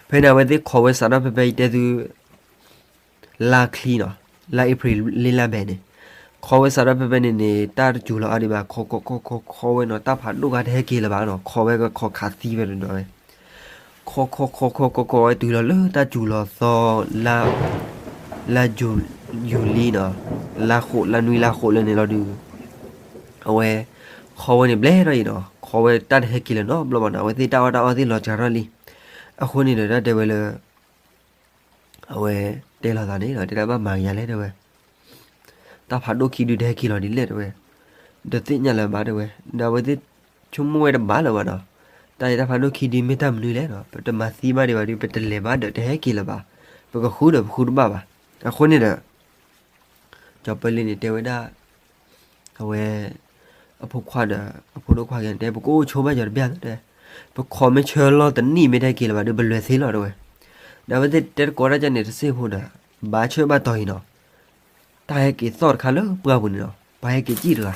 ဖဲန့ၣ်အဝဲသ့ၣ်ခိးဝဲစးထီၣ်ဖဲဖဲအံၤတဲသု လါချံနီၤ, လါအ့ဖြ့ၣ်လ့လါဘဲန့ၣ်, ခိးဝဲစးထီၣ်ဖဲဖဲန့ၣ်န့ၣ် တၢ်တစူၤလီၤအါဒံးဘၣ် ခိးခိးခိးခိးဝဲနီၤ တၢ်ဖးဒိၣ်ဂၤတဟဲက့ၤလၢၤဘၣ်နီၤ ခိးဝဲကခိးခးသံဝဲတဒီးဝဲ, ခိးခိးခိးခိးခိးခိးဝဲတုၤလီၤလၢတၢ်စူၤလီၤသီ လါ လါယူၤလံနီၤ, လါဃိး လါနွံလါဃိးလၢန့ၣ်လီၤဒုး အဝဲ ခိးဝဲန့ၣ်ဘျဲၣ်ထီၣ်အံၤနီၤ ခိးဝဲတၢ်တဟဲက့ၤလၢၤနီတဘျီဘၣ်နီၤ အဝဲသ့ၣ်တၢ်အီၣ်တၢ်အီသ့ၣ်လီၤစှၤထီၣ်လံ, အဃိန့ၣ်ဒီးတၢ်တဲဝဲလၢ အဝဲတဲလီၤသးန့ၣ်ဒီး တဲဒၣ်ဘၣ်မၤကယၤလဲၣ်တဲဝဲ, တၢ်ဖးဒိၣ်ခံဒုတဟဲက့ၤလီၤဒ်လဲၣ်တဲဝဲ, ဒီးသ့ၣ်ညါလၢၤဘၣ်တဲဝဲ, ဒီးအဝဲသ့ၣ်ဆိကမိၣ်ဝဲတဘၣ်လၢၤဘၣ်နီၤ, တၢ်အံၤတၢ်ဖးဒိၣ်ခံဒုမ့ၢ်တၢ်မနုၤလဲၣ်နီၤ ပတမၤသံဘၣ်ဒံးဘၣ်ဒုး ပတလဲၤဘၣ်ဒီးတဟဲက့ၤလၢၤဘၣ်, ပကဃုဒီးပဃုတဘၣ်ဘၣ်, အဃိန့ၣ်ဒီး ကၠီၤပၢလ့န့ၣ်တဲဝဲဒၣ် အဝဲ အဖိခွါဒီး အဖိဒိၣ်ခွါက့ၤန့ၣ် တဲ ပကအိၣ်ဆိဘၣ်ယီၤတဘျီတဲ, ပခိးမ့ၢ်ဆၢလီၤတနံၣ်မ့ၢ်တဟဲက့ၤလၢၤဘၣ်ဒီး ပလဲၤသ့လီၤတဲဝဲ, ဒီးအဝဲသ့ၣ်တဲတကိးတၢ်ကန့ၣ်တစ့ၢ်ဖိဒီး ဘၣ်ဆၢဘၣ်တီၤအံၤနီၤ, တၢ်ဟဲက့ၤသီၣ်တခါလၢပှၢ်ပူၤန့ၣ်နီၤ, ပှၤဟဲက့ၤစံၣ်တဂၤ.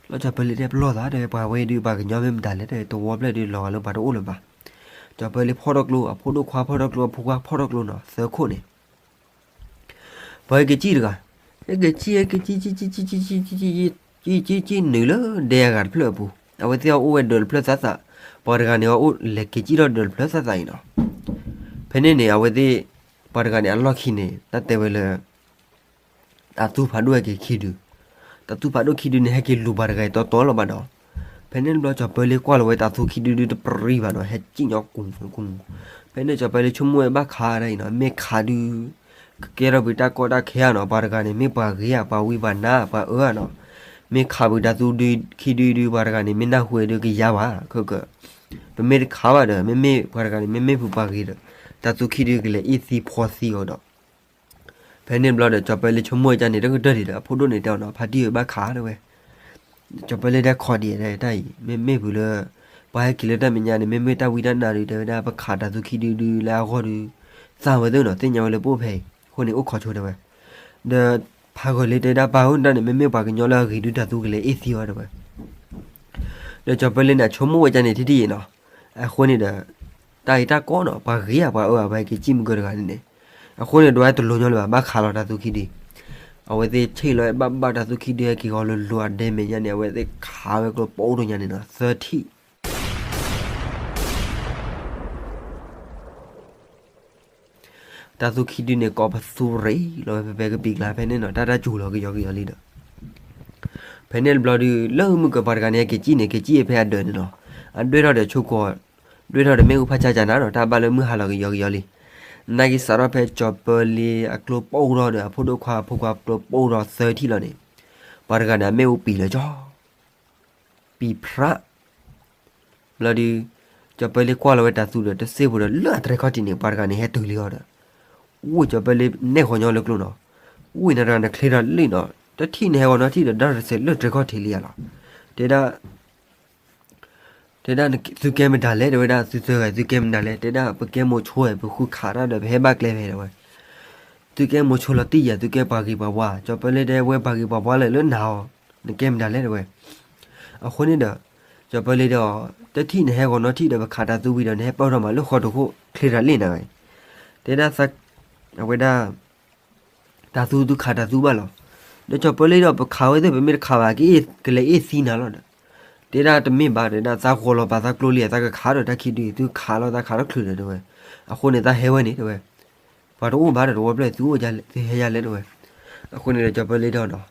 လီၤကၠီၤပၢလ့တဲပလီၢ်သး တဲဝဲ ပှၤဝဲဒုးပှၤကညီမ့ၢ်မတၤလဲၣ် တဲဝဲ တဝီဖျၢၣ်ဒုးလီၤဂာ်လၢပှၤတအိၣ်လၢၤဘၣ်. ကၠီၤပၢလ့ဖီၣ်ထီၣ်ကျိ အဖိဒိၣ်ခွါဖီၣ်ထီၣ်ကျိ အဖိခွါဖီၣ်ထီၣ်ကျိနီၤ သၢခိၣ်န့ၣ် ပှၤဟဲက့ၤစံၣ်တဂၤ, ဟဲက့ၤစံၣ် ဟဲက့ၤစံၣ် စံၣ် စံၣ် စံၣ် စံၣ် နုာ်လၢဒဲအဂၤတဖျၢၣ်အပူၤ, အဝဲသ့ၣ်အအိၣ်ဝဲဒၢးတဖျၢၣ်သၣ်သၣ်, ပှၤတဂၤန့ၣ် အအိၣ်လဲၤက့ၤစံၣ်ထီၣ်ဒၢးတဖျၢၣ်သၣ်သၣ်အံၤနီၤ. ဖဲန့ၣ်န့ၣ် အဝဲသ့ၣ် ပှၤတဂၤန့ၣ် အလီၢ်ခံန့ၣ် တၢ်တဲဝဲလၢ တၤသူဖးဒိၣ်ဟဲက့ၤခံဒု, တၤသူဖးဒိၣ်ခံဒုန့ၣ် ဟဲက့ၤလူၤပှၤတဂၤအံၤတီတီလီၤဘၣ်ဒီး, ဖဲန့ၣ်တဘျီ ကၠီၤပၢလ့ကွၢ်လီၤဝဲတၤသူခံဒုဒုတပရံဘၣ်ဒီး ဟဲစံၣ်ညီကူၤကူၤ, ဖဲန့ၣ်ကၠီၤပၢလ့ဆိကမိၣ်ဝဲဘၣ်ခးဒၣ်အံၤနီၤ, မ့ၢ်ခးဒု ကကဲထီၣ်ပှၤတၢ်ကီတၢ်ခဲဧါနီၤ, ပှၤတဂၤန့ၣ် မ့ၢ်ပှၤဂ့ၤဧါ ပှၤဝံပှၤနါ ပှၤအၢဧါနီၤ, မ့ၢ်ခးပှၤတၤသူဒုခံဒုဒု ပှၤတဂၤန့ၣ် မ့ၢ်နၢ်ဟူဝဲဒုကယါဘၣ်, ခဲကၢ ပမ့ၢ်တခးဘၣ်ဒီး မ့မ့ၢ်ပှၤတဂၤန့ၣ် မ့မ့ၢ်ပှၤဂ့ၤဒီး တၤသူခံဒုကလဲၤအ့ၣ်သံဖီသံအီၤဒီး ဖဲန့ၣ်တဘျီဒီး ကၠီၤပၢလ့ဆိကမိၣ်ဝဲဒၣ်န့ၣ် တကတၢၢ်ဒံးဒီး အဖိဒိၣ်န့ၣ်တဲအီၤနီၤ, ဖါတံၢ်ဝဲဘၣ်ခးတဲဝဲ, ကၠီၤပၢလ့တဲခီဒံးတၢ်အံၤ မ့မ့ၢ်ဖုးလၢ ပှၤဟဲက့ၤလၢတၢ်မဲာ်ညါန့ၣ် မ့မ့ၢ်တၢ်ဝံတၢ်နါဒုး တဲဝဲဒၣ် ပခးတၤသူခံဒုဒုလၢအဂီၢ်ဒုး သးဝဲသ့ၣ်နီၤ သ့ၣ်ညါဝဲလၢပအိၣ်ဖဲအံၤ အဃိန့ၣ် အိၣ်ခိးဆိတဲဝဲ, ဒီးဖးဂီၤလ့တဲဒၣ် ပၢ်ဧၢ တၢ်န့ၣ် မ့မ့ၢ်ပှၤကညီလၢအဂ့ၤဒုး တၤသူကလဲၤအ့ၣ်သံအီၤတဲဝဲ ဒီးကၠီၤပၢလ့န့ၣ် အဆိကမိၣ်ဝဲဒၣ်န့ၣ် ထံၣ်ထံၣ်အံၤနီၤ, အဃိန့ၣ်ဒီး တၢ်အံၤတၢ်ကီနီၤ ပှၤဂ့ၤဧါ ပှၤအၢဧါ ပှၤဟဲက့ၤစံၣ်မုၢ်ကၢတဂၤန့ၣ်န့ၣ်, အဃိန့ၣ် ဒွးတလိၤညီလၢၤဘၣ် ဘၣ်ခးလီၤတၤသူခံဒု, အဝဲသ့ၣ်ဆ့ၣ်လီၤဝဲဘၣ်ဘၣ် တၤသူခံဒုဟဲက့ၤဂီၤလိၤလိၤ အဒဲမဲာ်ညါန့ၣ် အဝဲသ့ၣ်ခးဝဲကျိပိၢ်ဒိၣ်ညါန့ၣ်နီၤ သၢထံၣ် တၤသူခံဒုန့ၣ် ကိးပသူရ့ၣ်လီၤဝဲ ဖဲဖဲကပံာ်ကျါဖဲန့ၣ်နီၤ တၢ်တၢ်စူၤလီၤကယီကယီလံဒီး ဖဲန့ၣ်တဘျီဒုး လၢမုၢ်ကၢၤပှၤတဂၤန့ၣ် ဟဲက့ၤစံၣ်န့ၣ် က့ၤစံၣ်ဖဲအဒၢးန့ၣ်နီၤ, အဒွဲၣ်ထီၣ်ဒီးဆိကိး, ဒွဲၣ်ထီၣ်ဒီးမ့ၣ်အူဖးဆါကနၤနီၤ တၢ်ဘၣ်လၢမုၢ်ဟါလီၤကယီကယီလံ, နာ်က့စးထီၣ်ဖဲကၠီၤပၢလ့အကျိပိၢ်ဒီး အဖိဒိၣ်ခွါအဖိခွါကျိပိၢ်ဒီးသၢထံၣ်လီၤန့ၣ်, ပှၤတဂၤန့ၣ် အမ့ၣ်အူပံၤလၢကၠီ ပံၤဖြး ဘျီဒုး ကၠီၤပၢလ့ကွၢ်လီၤဝဲတၤသူဒီး တစ့ၢ်ဖိဒီး လၢအတြဲၤခီၣ်ထံးန့ၣ် ပှၤတဂၤန့ၣ် ဟဲတုၤလံအီၤဒီး ဝံၣ်ကၠီၤပၢလ့နဲၣ်ဃီၤညီလၢကျိနီၤ, ဝံၣ်နၤတဂၤနချ့ထီၣ်လံနီၤ, တထံၣ်နဟဲဂီၤနီထံၣ်ဒီး ဒီတစဲးလၢတြဲၤခီၣ်ထံးလံယါလီၤ, တဲဒၣ် တဲဒၣ် သုကဲမတၤလဲၣ် တဲဝဲဒၣ် သုသၢဂၤ သုကဲမတၤလဲၣ် တဲဒၣ် ပကဲမိၤဆိဝဲ ပဃုခးတၢ်ဒီး ပဟဲဘၣ်ကျဲဖဲတဲဝဲ သုကဲမိၤဆိလီၤတံၢ်ယၤ သုကဲပှၤဂ့ၤပှၤဝါ, ကၠီၤပၢလ့တဲဝဲ ပှၤဂ့ၤပှၤဝါလၢာ်လၢနၤအီၤ, နကဲမတၤလဲၣ်တဲဝဲ. အဃိန့ၣ်ဒီး ကၠီၤပၢလ့ဒီး တထံၣ်နဟဲဂီၤနီထံၣ်ဒီး ပခးတၢ်သူဝံၤဒီး နဟဲပၢၢ်ထီၣ်မးလၢဃီတခိၣ် ချ့တၢ်လ့ၣ်နၤဝဲ, တဲဒၣ် အဝဲဒၣ် တၢ်သူသုခးတၢ်သူဘၣ်လီၤ. ဒီးကၠီၤပၢလ့ဒီး ပခးဝဲသ့ၣ် ပမ့ၢ်တခးဘၣ် ကလဲၤအ့ၣ်သံနၤလီၤဒီး တဲဒၣ်တမ့ၢ်ဘၣ် တဲဒၣ် သးဂီၤလီၤပာ်သးကျိလံ သးကခးဒီးတၢ်ခံဒု သုခးလီၤသးခးထီၣ်ချုးဒီးတဲဝဲ. အဃိန့ၣ် သးဟဲဝဲန့ၣ်တဲဝဲ ပှၤတအိၣ်ဘၣ်ဒီးတဝီဖျၢၣ် သုအိၣ်ယလဲၣ် သုဟဲယလဲၣ်တဲဝဲ. အဃိန့ၣ်ဒီး ကၠီၤပၢလ့ဒီးနီၤ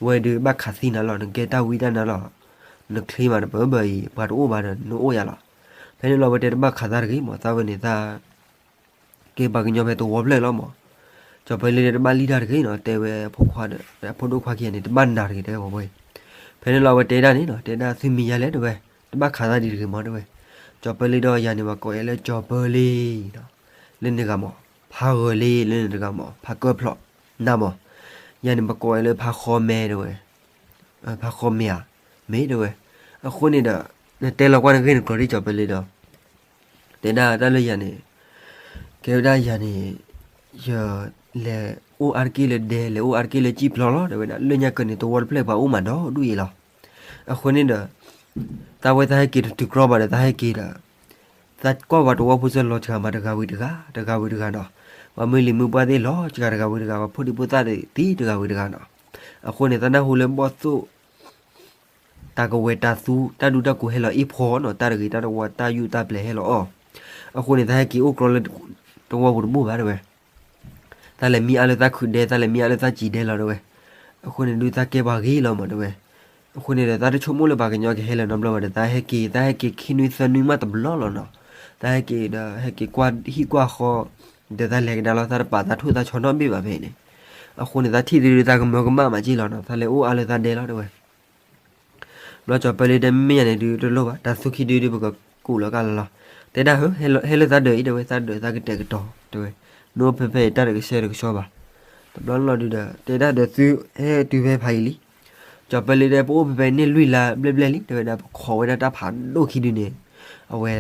ဝဲဒုးဘၣ်ခးသံနၤလီၤ နကဲတၢ်ဝံတၢ်နါလီၤ နချ့မးတပၢၢ်ဘၢၣ်အံၤ ပှၤတအိၣ်ဘၣ်ဒီးနအိၣ်ယါလီၤ. ဖဲန့ၣ်လီၤဝဲတဲတဘၣ်ခးသးတဂ့ၤမး သးဝဲန့ၣ် သး ကဲပှၤကညီဖဲတဝီဖျၢၣ်လီၤမး. ကၠီၤပၢလ့ဒီးတဘၣ်လံတၢ်တဂ့ၤနီၤ တဲဝဲအဖိခွါဒီး အဖိဒိၣ်ခွါခံဂၤန့ၣ် တဘၣ်နၤတဂ့ၤတဲဝဲဝဲ. ဖဲန့ၣ်လီၤဝဲတဲဒၣ်န့ၣ်နီၤ တဲဒၣ်သုမံၤယါလဲၣ်တဲဝဲ တဘၣ်ခးသးဒံးတဂ့ၤမးတဲဝဲ. ကၠီၤပၢလ့ဒီးယၤန့ၣ် ပှၤကိးယၤလၢကၠီၤပၢလ့နီၤ လၢန့ၣ်တဂၤမး ဖးဂၢၤလ့လၢန့ၣ်တဂၤမး ဖးကၢၢ်ဖျိးနၤမး ယၤန့ၣ် ပှၤကိးယၤလၢဖးဃီမဲတဲဝဲ ဖးဃီမဲဧါ မ့ၢ်တဲဝဲ. အဃိန့ၣ်ဒီး နတဲလီၤကွၢ်နဂ့ၢ်နကျိၤဒ်ကၠီၤပၢလ့ဒီး တဲဒၣ်တၢ်လၢယၤန့ၣ် ကဲဝဲဒၣ်ယၤန့ၣ် ယလဲၤအိၣ်အါတက့ၢ်လၢဒဲ လဲၤအိၣ်အါတက့ၢ်လၢစံၣ်ပျီလီၤ တဲဝဲဒၣ် လၢညါကၢၤန့ၣ် တဝီတဖျၢၣ်ပှၤအိၣ်မးဒီဒူၣ်အံၤလီၤ. အဃိန့ၣ်ဒီး သးဝဲသးဟဲက့ၤတတုၤကြီဘၣ်ဒီး သးဟဲက့ၤဒီး သးကွၢ်ပှၤတဝီဖိစၢလီၤစှၤမး တဂၤဝံၤတဂၤ တဂၤဝံၤတဂၤနီၤ. ပှၤမုၢ်လံၤမုၢ်ပှၢ်သ့ၣ်လီၤစှၤတဂၤဝံၤတဂၤ ပှၤဖိဒံဖိသၣ်သ့ၣ်တဂၤဝံၤတဂၤနီၤ. အဃိန့ၣ် သးနၢ်ဟူလၢဘီၣ်သိၣ် တၢ်ကဝဲၤတၢ်သူ တၢ်ဒူတၢ်ကိးဟဲလီၤအ့ၣ်ဖီနီၤ တၢ်တဂ့ၤတၢ်တဝါ တၢ်ယူၢ်တၢ်ပျဲၤဟဲလီၤအီၣ်. အဃိန့ၣ် သးဟဲက့ၤအိၣ်ကြီလၢတဝီပူၤတဘူၣ်ဘၣ်တဲဝဲ. သးလဲၤမံအါလၢသးခုးဒဲ သးလဲၤမံအါလၢသးစံၣ်ဒဲလီၤတဲဝဲ. အဃိန့ၣ်ဒုးသးကဲပှၤဂ့ၤလီၤမးတဲဝဲ. အဃိန့ၣ်ဒီး သးတဆိကမိၣ်လၢပှၤကညီကဟဲလၢၤနီတဘျီဘၣ်ဒီး သးဟဲက့ၤ သးဟဲက့ၤခံနွံသၢနွံမးတဘျီလီၤနီၤ. သးဟဲက့ၤဒီး ဟဲက့ၤကွၢ်ဟံၣ်ကွၢ်ဃီ ဒီးသးလဲၤကဒါလီၤ သးတပာ်သးထိၣ်သးဆီနီတဘ့ၣ်ဘၣ်ဖဲန့ၣ်. အဃိန့ၣ် သးထံၣ်ဒုး သးကမၢကမၣ်မးက့ၢ်လီၤနီၤ သးလဲၤအိၣ်အါလၢသးဒဲလီၤတဲဝဲ. ဘျီကၠီၤပၢလ့တဲ မ့ၢ်ယၤန့ၣ်ဒုးတလိၣ်ဘၣ် တၢ်သူခံဒုဒုး ပကကူးလီၤကါလီၤလီၤ. တဲဒၣ်ဧၢ ဟဲလၢသးဒၢးအံၤ တဲဝဲ သးဒၢးသးကတဲာ်ကတီၤတဲဝဲ. နအိၣ်ဖဲဖဲအံၤ တၢ်တကဆှဲတကဆှီဘၣ်. တဘျီလီၤဒုးဒီး တဲဒၣ်ဒီးသုဟဲတုၤဖဲဖးယံၤလံ. ကၠီၤပၢလ့တဲ ပအိၣ်ဖဲဖဲန့ၣ်လွံၢ်လါဘျဲၣ်ဘျဲၣ်လံ တဲဝဲဒၣ် ပခိးဝဲဒၣ်တၢ်ဖးဒိၣ်ခံဒုန့ၣ် အဝဲ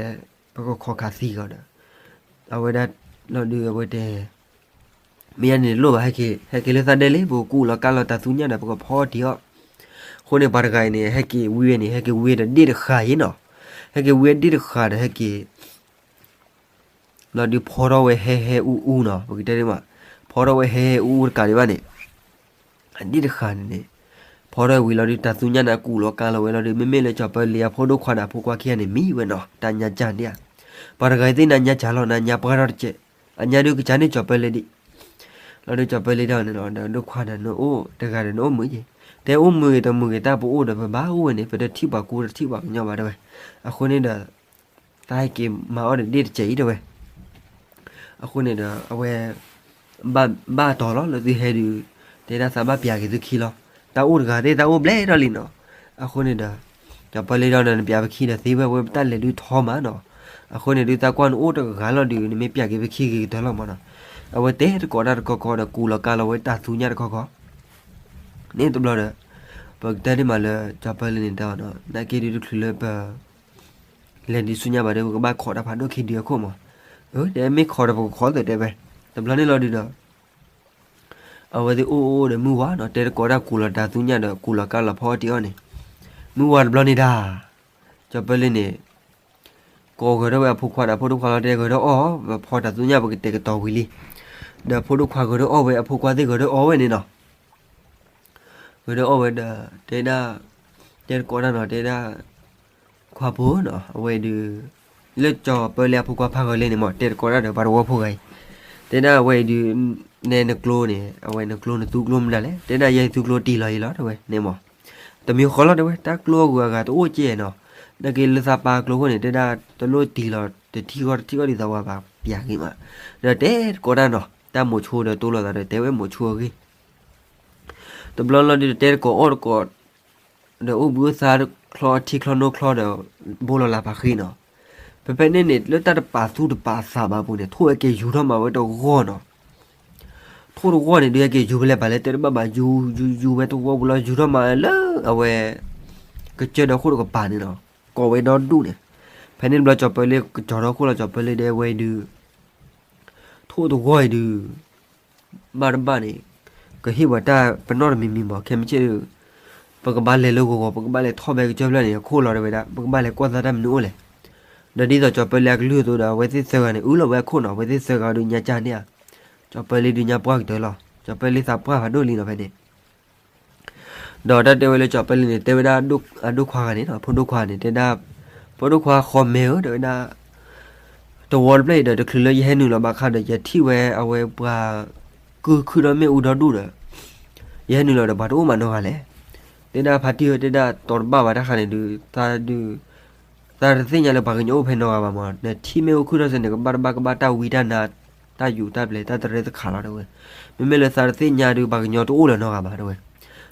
ပကခိးခးသံကီးဒီး အဝဲဒၣ်လီၤဒုးအဝဲတဲ မ့ၢ်ယါန့ၣ်တလိၣ်ဘၣ် ဟဲက့ၤ ဟဲက့ၤလၢသးဒဲလံ ပကကူၣ်လီၤကါလီၤတၢ်သူညါဒီး ပကဖီအီၣ်တ့ၢ်အီၣ်. အဃိန့ၣ် ပှၤတဂၤအံၤန့ၣ် ဟဲက့ၤဝံၤဝဲန့ၣ် ဟဲက့ၤဝံၤဒီးဒ့ၣ်တဃာ်အံၤနီၤ. ဟဲက့ၤဝံၤဒ့ၣ်တဃာ်ဒီးဟဲက့ၤ လီၤဒုးဖီထီၣ်ဝဲဟဲဟဲအူအူနီၤ, ပကတဲဒ်မး, ဖီထီၣ်ဝဲဟဲဟဲအူအူတကးဒံးဘၣ်န့ၣ်, ဒ့ၣ်တဃာ်န့ၣ်န့ၣ်, ဖီထီၣ်ဝံၤလီၤဒုး တၢ်သူညါန့ၣ် ကူၣ်လီၤကါလီၤဝဲလီၤဒုး မ့မ့ၢ်လၢကၠီၤပၢလ့အဖိဒိၣ်ခွါဒီးအဖိခွါခံဂၤန့ၣ် မံဝဲနီၤ, တၢ်ညါကၢ်န့ၣ်ဧါ. ပှၤတဂၤအံၤသ့ၣ်နၤညါကၢ်လီၤ နၤညါပှၢ်ထီၣ်တကဲး, အညါဒုးကစၢ်န့ၣ်ကၠီၤပၢလ့ဒံး လီၤဒုးကၠီၤပၢလ့ဒၣ်န့ၣ်လီၤ, ဒီးဒိၣ်ခွါဒီးနအိၣ်တဂၤဒီးနအိၣ်မုာ်က့ၤ, တဲအိၣ်မုာ်ဂ့ၤတမုာ်ဂ့ၤ တၢ်ပအိၣ်ဒီးပဘၣ်အိၣ်ဝဲန့ၣ် ပတထံၣ်ပှၤကူတထံၣ်ပှၤကညီဘၣ်တဲဝဲ. အဃိန့ၣ်ဒီး သးဟဲက့ၤမၤအီၣ်ဒီးဒ့ၣ်တစဲးအံၤတဲဝဲ. အဃိန့ၣ်ဒီး အဝဲ ဘၣ်တီၤလီၤလၢသုဟဲဒုး, တဲဒၣ်သးဘၣ်ပျးက့ၤသုခံလီၤ. တၢ်အိၣ်တဂၤသ့ၣ်တၢ်အိၣ်ဘျဲၣ်ထီၣ်လံနီၤ. အဃိန့ၣ်ဒီး ကၠီၤပၢလ့ဒီး နပျးပခံဒီးသ့ဝဲ အဝဲပတၢ်လဲၤဒုးထီမးနီၤ. အဃိန့ၣ်ဒုး သးကွၢ်နအိၣ်တဂၤလီၤဒုး နမ့ၢ်ပျးက့ၤပခံဂ့ၤကတၢၢ်လီၤမးနီၤ. အဝဲတဲတကိးတၢ်တခီခီဒီး ကူၣ်လီၤကါလီၤဝဲတၢ်သူညါတခီခီ န့ၣ်တဘျီဒီး ပကတဲဒ်မးလၢ ကၠီၤပၢလ့န့ၣ်တဲအီၤနီၤ, နာ်က့ဒုးတချုးလၢပ လဲၤဒုးဆူညါဘၣ်ဒီး ပကဘၣ်ခိးတၢ်ဖးဒိၣ်ခံဒုအခိၣ်မး. အၢ တဲမ့ၢ်ခိးဒီးပကခိးသ့တဲဝဲ. တဘျီန့ၣ်လီၤဒုးဒီး အဝဲသ့ၣ်အိၣ်အိၣ်ဒီးမုၢ်ဝါနီၤ, တဲတကိးတၢ်ကူၣ်လီၤတၢ်သူညါဒီး ကူၣ်လီၤကါလီၤဖီအီၣ်တ့ၢ်အီၣ်န့ၣ်, မုၢ်ဝါတဘျီန့ၣ်ဒၣ် ကၠီၤပၢလ့န့ၣ် ကိးဂဲၤထီၣ်ဝဲအဖိခွါဒီးအဖိဒိၣ်ခွါလီၤ, တဲဂဲၤထီၣ်အီၣ် ပဖီတၢ်သူညါ ပကတဲာ်ကတီၤဝံၤလံ. ဒီးအဖိဒိၣ်ခွါဂဲၤထီၣ်အီၣ်ဝဲ အဖိခွါသ့ၣ်ဂဲၤထီၣ်အီၣ်ဝဲန့ၣ်နီၤ. ဂဲၤထီၣ်အီၣ်ဝဲဒီး တဲဒၣ် တဲတကိးတၢ်နီၤ, တဲဒၣ် ခွါဖိနီၤ, အဝဲဒုး လၢကၠီၤပၢလ့အဖိခွါဖးဂဲၤလံန့ၣ်မး, တဲတကိးတၢ်ဒီးပှၤတဝီဖိဂၤအံၤ, တဲဒၣ်အဝဲအံၤဒုး နဲနကျိန့ၣ် အဝဲနကျိနသူကျိမနုၤလဲၣ်, တဲဒၣ်ယဲယသူကျိတံၢ်လီၤအံၤလီၤ တဲဝဲန့ၣ်မး. တမံၤဃီလီၤတဲဝဲ တၢ်ကျိအဂုၤအဂၤတအိၣ်ကဲနီၤ, နာ်က့လၢသးပၢ်ကျိအဃိန့ၣ် တဲဒၣ်တလိၣ်တံၢ်လီၤ တထံၣ်ဂီၢ်တထံၣ်ဂီၢ်ဒ်သိးပှၤဘၣ်ပျးဂ့ၤမး. ဒီးတဲတကိးတၢ်နီၤ, တၢ်မိၤဆိဒီးတိလိာ်သးဒီး တဲဝဲမိၤဆိအဂ့ၢ် တဘျီလီၤဒုး တဲတကိးအီၣ်တကိး ဒီးအိၣ်ဘှံးအိၣ်သါချီထံချီနိချီဒီး ဘိလီၤလၢ်ဖးဃံနီၤ. ဖဲဖဲန့ၣ်န့ၣ် လၢတၢ်တပာ်သူၣ်တပာ်သးဘၣ်အပူၤန့ၣ် ထိၣ်ဟဲက့ၤယူၤထီၣ်မၤဝဲတဂီၢ်နီၤ. ထိၣ်တဂီၢ်န့ၣ် ဒုးဟဲက့ၤယူၤဖဲလဲၣ်ပာ်လဲၣ် တဲတဘၣ်ဘၣ် ယူၤယူၤယူၤဝဲတဝီပူၤလီၤ ယူၤထီၣ်မၤလၢအဝဲ ကစၢၢ်ဒီခိၣ်တကပၤန့ၣ်နီၤ, ကိးဝဲဒီဒူၣ်န့ၣ်. ဖဲန့ၣ်တဘျီ ကၠီၤပၢလ့ကကၠီၤထီၣ်ခိၣ်လီၤ ကၠီၤပၢလ့ဒဲဝဲဒုး ထိၣ်တဂီၢ်အံၤဒုး ဘၣ်တဘၣ်န့ၣ် ကဟ့ၣ်ပှၤတၢ်ပနီၣ်တမံၤမံၤမး ခဲမုၢ်ဆ့ၣ်ဒုး ပကဘၣ်လဲၤလၢဂီၤဂီၤ ပကဘၣ်လဲၤထီၣ်ဖဲကစၢၢ်ဖျၢၣ်န့ၣ် အခိၣ်လီၤတဲဝဲဒၣ် ပကဘၣ်လဲၤကွၢ်သးတၢ်မနုၤအိၣ်လဲၣ်. ဒီးဒ်သိးကၠီၤပၢလ့အကလုၢ်အသိးဒီး အဝဲသ့ၣ်သၢဂၤန့ၣ် အုၣ်လီၤဝဲအခိၣ်နီၤ, အဝဲသ့ၣ်သၢဂၤဒုးညါကၢ်န့ၣ်ဧါ, ကၠီၤပၢလ့ဒုးညါပှၢ်ကတၢၢ်လီၤ, ကၠီၤပၢလ့သးပှၢ်ဖးဒိၣ်လံနီၤဖဲန့ၣ် ဒီးတၢ်တဲဝဲလၢကၠီၤပၢလ့န့ၣ် တဲဝဲဒၣ်အဒိၣ်ခွါဂၤန့ၣ်နီၤ, ဖိဒိၣ်ခွါန့ၣ် တဲဒၣ် ဖိဒိၣ်ခွါဃီမဲဧၢ တဲဝဲဒၣ် တဝီတဖျၢၣ်အံၤဒီး တချုးလၢယဟဲနုာ်လီၤဘၣ်ခါဒီး ယထံၣ်ဝဲအဝဲပှၤ ကုၢ်ခုၣ်ဒီးမ့ၣ်အူဒီဒူၣ်ဒီး ယဟဲနုာ်လီၤဒီး ပှၤတအိၣ်မးနီတဂၤလဲၣ်. တဲဒၣ်ဖါတံၢ်ဧၢ တဲဒၣ်တီတဘၣ်ဘၣ်တၢ်ဃးန့ၣ်ဒုး သးဒုး သးတသ့ၣ်ညါလၢပှၤကညီအိၣ်ဖဲနီတဂၤဘၣ်မး, နထံၣ်မ့ၣ်အူခုၣ်ထီၣ်စ့ၢ်န့ၣ် ကဘၣ်တဘၣ်ကဘၣ်တၢ်ဝံတၢ်နါ တၢ်ယူးတၢ်ပျဲၤ တၢ်တရဲတခးလီၤတဲဝဲ. မ့မ့ၢ်လၢသးတသ့ၣ်ညါဒုး ပှၤကညီတအိၣ်လၢၤနီတဂၤဘၣ်တဲဝဲ.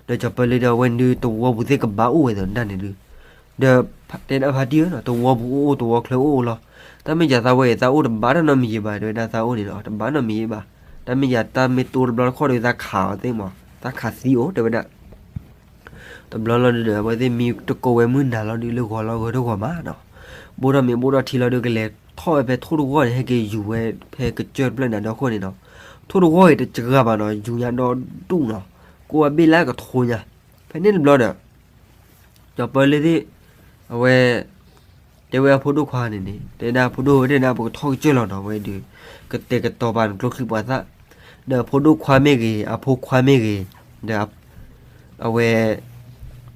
ဒီးကၠီၤပၢလ့ဒီး အဝဲဒုးတဝီပူၤသ့ၣ်ကဘၣ်အိၣ်ဝဲဒီးဒၣ်န့ၣ်ဒုး ဒီးတဲဒၣ်ဖါတံၢ်ဧၢနီၤ, တဝီပူၤအိၣ်အိၣ် တဝီချၢအိၣ်အိၣ်လီၤ. တၢ်မ့ၢ်ယၤသးဝဲအံၤ သးအိၣ်တဘၣ်တၢ်နီတမံၤယံၤဘၣ် တဲဝဲဒၣ်သးအိၣ်န့ၣ်နီၤ, တဘၣ်နီတမံၤယံၤဘၣ်. တၢ်မ့ၢ်ယၤတၢ်မ့ၢ်တိတဘျီတခီၣ်ဒီး သးခးအီၤသ့မး, သးခးသံအိၣ်တဲဝဲဒၣ် တဘျီလီၤဒုးဒီး အဝဲသ့ၣ်မံတကိးဝဲမုၢ်နၤလီၤဒုး လၢဂီၤလီၤဂီၤတဂီၤမးနီၤ. ဘိၣ်ထီၣ်မ့ၤဘိၣ်ထီၣ်ထံလီၤဒုး ကလဲၤထီၣ်ဝဲဖဲထိၣ်တဂီၢ်န့ၣ် ဟဲက့ၤယူၤဝဲဖဲကစၢၢ်တဖျၢၣ်နၤဒီခိၣ်န့ၣ်နီၤ. ထိၣ်တဂီၢ်အံၤတစှၤဘၣ်နီၤ, ယူၤညါဒီဒူၣ်နီၤ, ကိးဝဲဘ့ၣ်လၢကထိညါ. ဖဲန့ၣ်တဘျီဒီး ကၠီၤပၢလ့သ့ၣ် အဝဲ တဲဝဲအဖိဒိၣ်ခွါန့ၣ်န့ၣ် တဲဒၣ်ဖိဒိၣ်ဝဲတဲဒၣ် ပကထီၣ်ကစၢၢ်လီၤနီၤ, အဝဲဒုး ကတဲာ်ကတီၤပာ်နကျိချံပှၤသၣ်. ဒီးအဖိဒိၣ်ခွါမ့ၢ်ဂ့ၤ အဖိခွါမ့ၢ်ဂ့ၤ ဒီး အဝဲ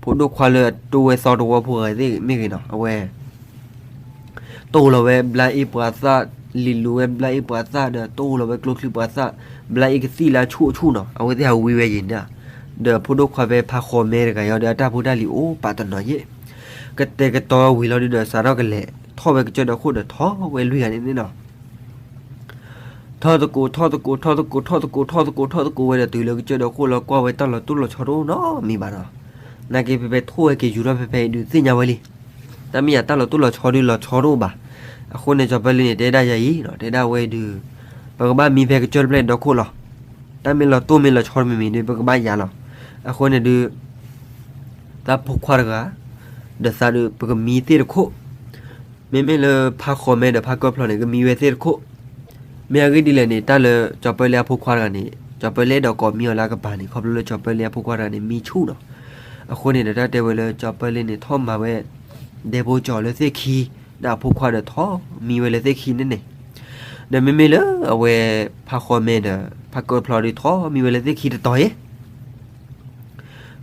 ဖိဒိၣ်ခွါလၢအတိဝဲသီတဝီဖိဂၤသ့ၣ်မ့ၢ်ဂ့ၤနီၤ, အဝဲ တိၢ်လီၤဝဲဘျါအ့ၣ်ပှၤသၣ်, လံာ်လူၤဝဲဘျါအ့ၣ်ပှၤသၣ် ဒီးတိၢ်လီၤဝဲကျိချံပှၤသၣ်, ဘျါအ့ၣ်ကသံၣ်လၢအဆူၣ်အဆူၣ်နီၤ, အဝဲသ့ၣ်ဟးဝံဝဲယံၤန့ၣ်. ဒီးဖိဒိၣ်ခွါဖဲဖးဃီၤမဲတဂၤအံၤဒီး အတၢ်ဖိတၢ်လံၤအိၣ်ပာ်တနီၤယဲၢ်. ကတဲာ်ကတီၤဝံၤလီၤဒုးဒီး စးထီၣ်ကလဲၤထီၣ်ဝဲကစၢၢ်ဒီခိၣ်ဒီး ထီၣ်ဝဲလွံၢ်ဂၤန့ၣ်န့ၣ်နီၤ. ထီၣ်သကိး ထီၣ်သကိး ထီၣ်သကိး ထီၣ်သကိး ထီၣ်သကိး ထီၣ်သကိးဝဲဒီး တုၤလၢကစၢၢ်ဒီခိၣ်လီၤ ကွၢ်ဝဲတၢ်လီၤတိၢ်လီၤဆီတအိၣ်နီတမံၤဘၣ်နီၤ. နာ်က့ဖဲဖဲထိၣ်ဟဲက့ၤယူၤထီၣ်ဖဲဖဲအံၤဒုး သ့ၣ်ညါဝဲလံ. တၢ်မ့ၢ်ယၤတၢ်လီၤတိၢ်လီၤဆီဒုးလီၤဆီတအိၣ်ဘၣ်. အဃိန့ၣ် ကၠီၤပၢလ့န့ၣ် တဲဒၣ်ယၤအံၤနီၤ, တဲဒၣ်ဝဲဒုး ပကဘၣ်မံဖဲကစၢၢ်တဖျၢၣ်ဒီခိၣ်လီၤ. တၢ်မ့ၢ်လီၤတိၢ်မ့ၢ်လီၤဆီတမံၤမံၤဒုး ပကဘၣ်ယၤလီၤ. အဃိန့ၣ်ဒုး သးဖိခွါတဂၤ ဒီးသးဒုး ပကမံသ့ၣ်တခိၣ်. မ့မ့ၢ်လၢဖးဃီၤမဲဒီးဖးကၢၢ်ဖျီၣ်န့ၣ် ကမံဝဲသ့ၣ်တခိၣ်. မ့ၢ်အဂ့ၢ်ဒ်လဲၣ်န့ၣ် တၢ်လၢကၠီၤပၢလ့အဖိခွါတဂၤန့ၣ် ကၠီၤပၢလ့ဒီးကိးမံၤအီၤလၢအကပၤန့ၣ် ခီဖျိလၢကၠီၤပၢလ့အဖိခွါတဂၤန့ၣ် မံဆူၣ်နီၤ. အဃိန့ၣ်ဒီး တၢ်တဲဝဲလၢကၠီၤပၢလ့န့ၣ် ထီၣ်မၤဝဲ ဒဲဖိကၠီၤလၢသ့ၣ်ခံ ဒီးအဖိခွါဒီးထီၣ်မံဝဲလၢသ့ၣ်ခံန့ၣ်န့ၣ်, ဒီးမ့မ့ၢ်လၢအဝဲ ဖါဃီမဲဒီး ဖါကၢဖျီဒီး ထီၣ်မံဝဲလၢသ့ၣ်ခံတတီၤအံၤ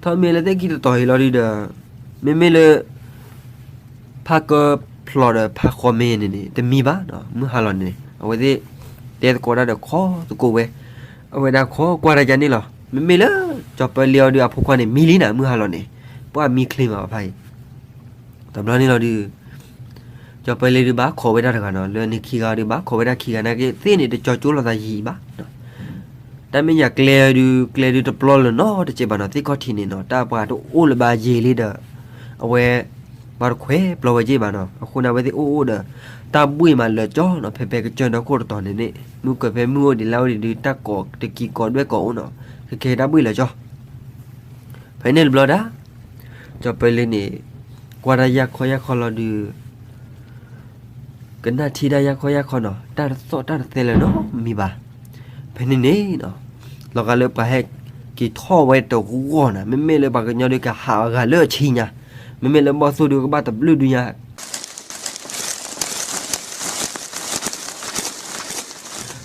ထီၣ်မံလၢသ့ၣ်ခံတတီၤအံၤလီၤဒုဒီး မ့မ့ၢ်လၢ ဖါကၢဖျီဒီးဖါဃီမဲန့ၣ်န့ၣ် တမံဘၣ်နီၤ. မုၢ်ဟါလီၤန့ၣ် အဝဲသ့ၣ် တဲသကိးတၢ်ဒီးခီသကိးဝဲ, အဝဲဒၣ်ခီကွၢ်တၢ်ယါန့ၣ်လီၤ. မ့မ့ၢ်လၢ ကၠီၤပၢလ့အီၤဒုအဖိခွါန့ၣ် မံလံနၤ မုၢ်ဟါလီၤန့ၣ်, ပှၤမံချ့မးဘၣ်ဖးအံၤ တဘျီန့ၣ်လီၤဒု ကၠီၤပၢလ့ဒုဘၣ်ခိးဝဲဒၣ်တဂၤနီၤ, လၢန့ၣ်ခံဂၤဒုဘၣ်ခိးဝဲဒၣ်ခံဂၤနာ်က့ သ့ၣ်န့ၣ်တကၠီၤကၠိလိာ်သးယံာ်ဘၣ်. တၢ်မ့ၢ်ယၤကျဲဒု ကျဲဒုတပျီလၢၤနီတစဲးဘၣ်နီၤ, သ့ၣ်ခီၣ်ထံးန့ၣ်နီၤ တၢ်ပှၤတအိၣ်လၢၤဘၣ်ယံာ်လံဒီး အဝဲ ပှၤတခွဲးပျီဝဲက့ဘၣ်နီၤ. အဃိန့ၣ် အဝဲသ့ၣ်အိၣ်အိၣ်ဒီး တၢ်ဘှ့ၣ်မးလၢာ်ကၠီနီၤ, ဖဲဖဲကစၢၢ်ဒီခိၣ်တတီၤန့ၣ်န့ၣ် မုၢ်ကၢၤဖဲမုၢ်အိၣ်ဒံးလါအိၣ်ဒံးဒု တၢ်ကိးတကံၤကိးဒွဲၣ်ကိးအိၣ်နီၤ, ခဲကဲတၢ်ဘှ့ၣ်လၢာ်ကၠီ ဖဲန့ၣ်တဘျီဒၣ် ကၠီၤပၢလ့န့ၣ် ကွၢ်တၢ်ယၢ်ခီယၢ်ခီလီၤဒု ကနၣ်ထံတၢ်ယၢ်ခီယၢ်ခီနီၤ, တၢ်တသီၣ်တၢ်တသဲလၢၤနီတမံၤဘၣ်. ဖဲန့ၣ်န့ၣ်နီၤ လီၤဂာ်လၢပှၤဟဲက့ၤထီၣ်ဝဲတဂီၢ်နီၤ, မ့မ့ၢ်လၢပှၤကညီဒုကဟးအဂၤလၢအဆံညါ, မ့မ့ၢ်လၢဘီၣ်သိၣ်ဒုကဘၣ်တဘျုးဒုညါ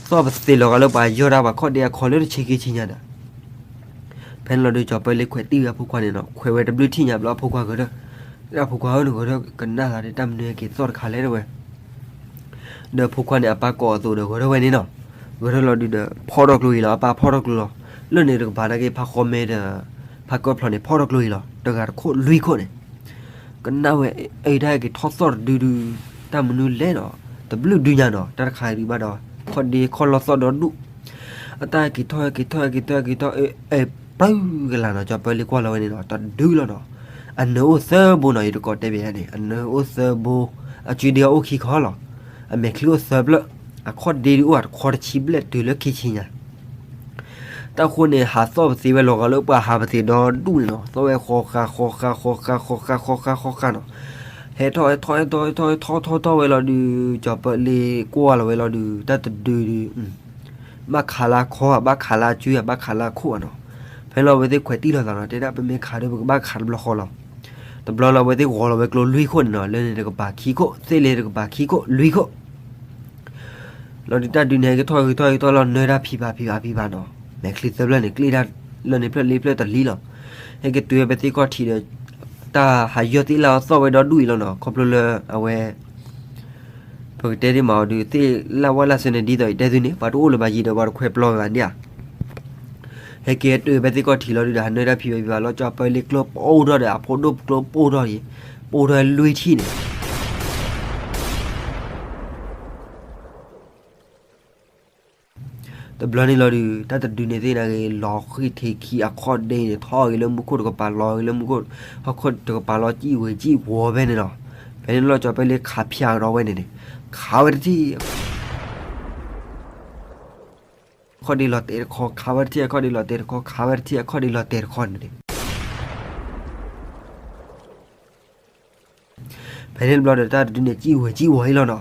သီၣ်ပသ့လီၤဂာ်လၢပှၤယီၢ်တၢ်ပှၤခီၣ်ဒ့အခီလၢတဆံခံဆံညါဒီး ဖဲန့ၣ်လီၤဒု ကၠီၤပၢလ့ခွဲးတံၢ်ဝဲအဖိခွါန့ၣ်နီၤ, ခွဲးဝဲတဘျုးထံၣ်ညါဘျီအဖိခွါဂဲၤထီၣ်, အဖိခွါဧၢ နဂဲၤထီၣ်ကနၣ်သးဒ်တၢ်မနုၤက့ၤသီၣ်တခါလဲၣ်တဲဝဲ ဒီးဖိခွါန့ၣ် အပၢ်ကိးအသိးဒီးဂဲၤထီၣ်ဝဲန့ၣ်နီၤ, ဂဲၤထီၣ်လီၤဒုဒီး ဖီၣ်ထီၣ်ကျိအံၤလီၤ, အပၢ်ဖီၣ်ထီၣ်ကျိလီၤ, လၢန့ၣ်တကပၤနာ်က့ ဖါဃီမဲဒီး ဖါကၢဖျီန့ၣ် ဖီၣ်ထီၣ်ကျိအံၤလီၤ, တဂၤတခိၣ်လွံၢ်ခိၣ်န့ၣ် ကနၣ်ဝဲ အတၢ်ဟဲက့ၤထီၣ်သီၣ်တဒုဒု တၢ်မနုၤလဲၣ်နီၤ, တဘျုးဒုညါနီၤ, တၢ်တခါဒုဘၣ်ဒီး ခီၣ်ဒ့ခီၣ်လီၤသီၣ်ဒီဒူၣ်, အတၢ်ဟဲက့ၤထီၣ်ဟဲက့ၤထီၣ်ဟဲက့ၤထီၣ်ဟဲက့ၤထီၣ် အဲ ပျုၤကလာ်နီၤ, ကၠီၤပၢလ့ကွၢ်လီၤဝဲန့ၣ်နီၤ, တဒုလီၤနီၤ, အနၢၤအိၣ်သၢဘိနီၤ, ယတကိးတဲဘၣ်န့ၣ် အနၢၤအိၣ်သၢဘိ, အစုဒ့အိၣ်ခံခီလီၤ, အမဲာ်ချံအိၣ်သၢဖျၢၣ်, အခီၣ်ဒ့ဒုအိၣ်အတခီတဆံဘျဲၣ်တုၤလၢခံဆံညါ တၢ်ဃိန့ၣ် ဟးသီၣ်ပသ့ဝဲလီၤဂာ်လၢပှၤဟးပသ့ဒီဒူၣ်န့ၣ်နီၤ, သီၣ်ဝဲဃီဃာ်ဃီဃာ်ဃီဃာ်ဃီဃာ်ဃီဃာ်ဃီဃာ်ဃီဃာ်နီၤ, ဟဲထီၣ်ဟဲထီၣ်ဟဲထီၣ်ဟဲထီၣ်ထီၣ်ထီၣ်ထီၣ်ဝဲလီၤဒုး, ကၠီၤပၢလ့ကွၢ်လီၤဝဲလီၤဒုး, တၢ်တဒုဒုး ဘၣ်ခးလၢခီဧါ, ဘၣ်ခးလၢအစုဧါ, ဘၣ်ခးလၢအခိၣ်ဧါနီၤ, ဖဲလီၤအဝဲသ့ၣ်ခွဲးတံၢ်လိာ်သးနီၤ, တဲဒၣ်ပမ့ၢ်ခးဒီးပကဘၣ်ခးတဘျီဃီလီၤ, တဘျီလီၤအဝဲသ့ၣ်ဂီၤလီၤဝဲကျိလွံၢ်ခိၣ်န့ၣ်နီၤ, လၢန့ၣ်တကပၤခံခိၣ်, သ့ၣ်လ့တကပၤခံခိၣ်လွံၢ်ခိၣ် လီၤဒုးတၢ်ဒုးန့ၣ် ဟဲက့ၤထီၣ်က့ၤထီၣ်က့ၤထီၣ်လီၤ နၢၤတၢ်ဖံးဖးဖံးဖးဖံးဖးနီၤ, မဲာ်ချံသၢဖျၢၣ်န့ၣ် ကျ့ၣ်တၢ်လၢန့ၣ်ဖျၢၣ်လ့ဖျၢၣ်တလံလီၤ, ဟဲက့ၤတုၤဝဲဖဲသ့ၣ်ခီၣ်ထံးဒီး တၢ်ဟးယီၢ်သ့ၣ်လၢအသီၣ်ဝဲဒီဒူၣ်အံၤလီၤနီၤ, ခီဖျိလၢအဝဲ ပကတဲဒ်မးအီၤဒုး သ့ၣ်လၢဝၣ်လၢ်ဆၢန့ၣ် ဒ်သိးယတဲသုန့ၣ် ပှၤတအိၣ်လၢၤဘၣ်ယံၤဒီးပှၤတခွဲးပျီဂၤန့ၣ်ဧါ ဟဲက့ၤတုၤဖဲသ့ၣ်ခီၣ်ထံးလီၤဒုးဒီး ဟးနၢၤတၢ်ဖံးဖးဖံးဖးလီၤ, ကၠီၤပၢလ့ကျိပိၢ်ထီၣ်ဒီး အဖိဒိၣ်ကျိပိၢ်ထီၣ်အံၤ, ပိၢ်ထီၣ်လွံၢ်ထံၣ်န့ၣ် တဘျီန့ၣ်လီၤဒုး တၢ်တဒုန့ၣ်သ့ၣ်န့ၣ်ဂ့ၤ လီၤဃံၢ်ထံးခံအခီၣ်ဒ့န့ၣ် ထီၣ်ဂ့ၤလၢမူခိၣ်တကပၤ လီၤဂ့ၤလၢမူခိၣ် ဟီၣ်ခိၣ်တကပၤ လီၤစံၣ်ဝဲစံၣ်ဝီၤဖဲန့ၣ်လီၤ. ဖဲန့ၣ်လီၤ ကၠီၤပၢလ့ခးဖၠးကဒီးဝဲန့ၣ်န့ၣ် ခးဝဲတထံၣ် ခီၣ်ဒ့လီၤတဲာ်တခီ ခးဝဲတထံၣ် အခီၣ်ဒ့လီၤတဲာ်တခီ ခးဝဲတထံၣ် အခီၣ်ဒ့လီၤတဲာ်တခီန့ၣ်န့ၣ် ဖဲန့ၣ်တဘျီဒီး တၢ်တဒုန့ၣ် စံၣ်ဝဲစံၣ်ဝီၤအံၤလီၤနီၤ.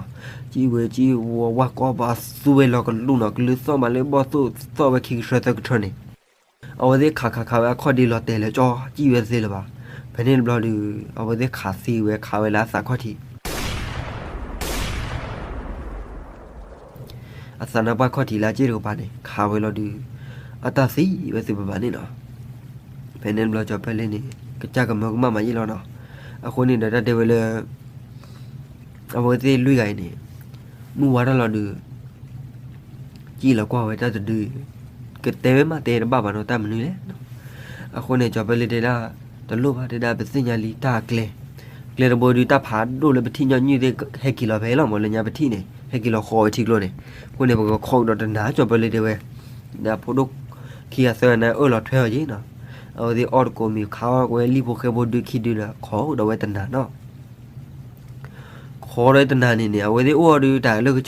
စံၣ်ဝဲစံၣ်ဝီၤ ဝၣ်ကီဘၣ်သူဝဲလီၤကလူးနီၤ. ကလုာ်သီၣ်မးလၢဘီၣ်သိၣ်သီၣ်ဝဲခံကထၢသၢကထၢန့ၣ် အဝဲသ့ၣ်ခးခးခးဝဲအခီၣ်ဒ့လီၤတဲာ်လၢကၠီ စံၣ်ဝဲသ့လၢၤဘၣ်. ဖဲန့ၣ်တဘျီဒီး အဝဲသ့ၣ်ခးသံဝဲခးဝဲလၢအသးခီၣ်ထံး အသးနါပှၢ်ခီၣ်ထံးလၢအစ့ၣ်တကပၤန့ၣ် ခးဝဲလီၤဒုး အတၢ်သံဝဲသ့ၣ်ဘၣ်ဘၣ်န့ၣ်နီၤ. ဖဲန့ၣ်တဘျီကၠီၤပၢလ့န့ၣ် ကစၢ်ကမၢကမၣ်မးယ့ၣ်လီၤနီၤ. အဃိန့ၣ်ဒီးတၢ်တဲဝဲလၢ အဝဲသ့ၣ်လွံၢ်ဂၤအံၤန့ၣ် မုၢ်ဝါထီၣ်လီၤဒုး စံၣ်လီၤကွၢ်ဝဲတၢ်တဒု ကတဲဝဲမးတဲတဘၣ်ဘၣ်နီၤ တၢ်မနုၤလဲၣ်. အဃိန့ၣ် ကၠီၤပၢလ့တဲဒၣ် တလိၣ်ဘၣ်တဲဒၣ် ပသ့ၣ်ညါလံတၢ်အကျဲ ကျဲတဘိဒုး တၢ်ဖးဒိၣ်လၢပထံၣ်ညီနုၢ်သ့ၣ် ဟဲက့ၤလီၤဖဲလီၤမး လၢညါပထံၣ်န့ၣ် ဟဲက့ၤလီၤဃီဝဲထံကျိန့ၣ်. အဃိန့ၣ် ပကခီကဒီးတနၤ ကၠီၤပၢလ့တဲဝဲ ဒီးဖိဒိၣ်ခံဂၤသၢဂၤန့ၣ် အၢၣ်လီၤထွဲအီၤက့ၤနီၤ. အဝဲသ့ၣ်အီၣ်တကိးမံၤ ခးအီၣ်ဝဲလံၣ်ဖိဃဲဖိဒုခံဒုဒီး ခီကဒီးဝဲတနၤနီၤ. ခီဒီးတနၤန့ၣ်န့ၣ် အဝဲသ့ၣ်အိၣ်အီၤဒုး တၢ်လၢကစၢၢ်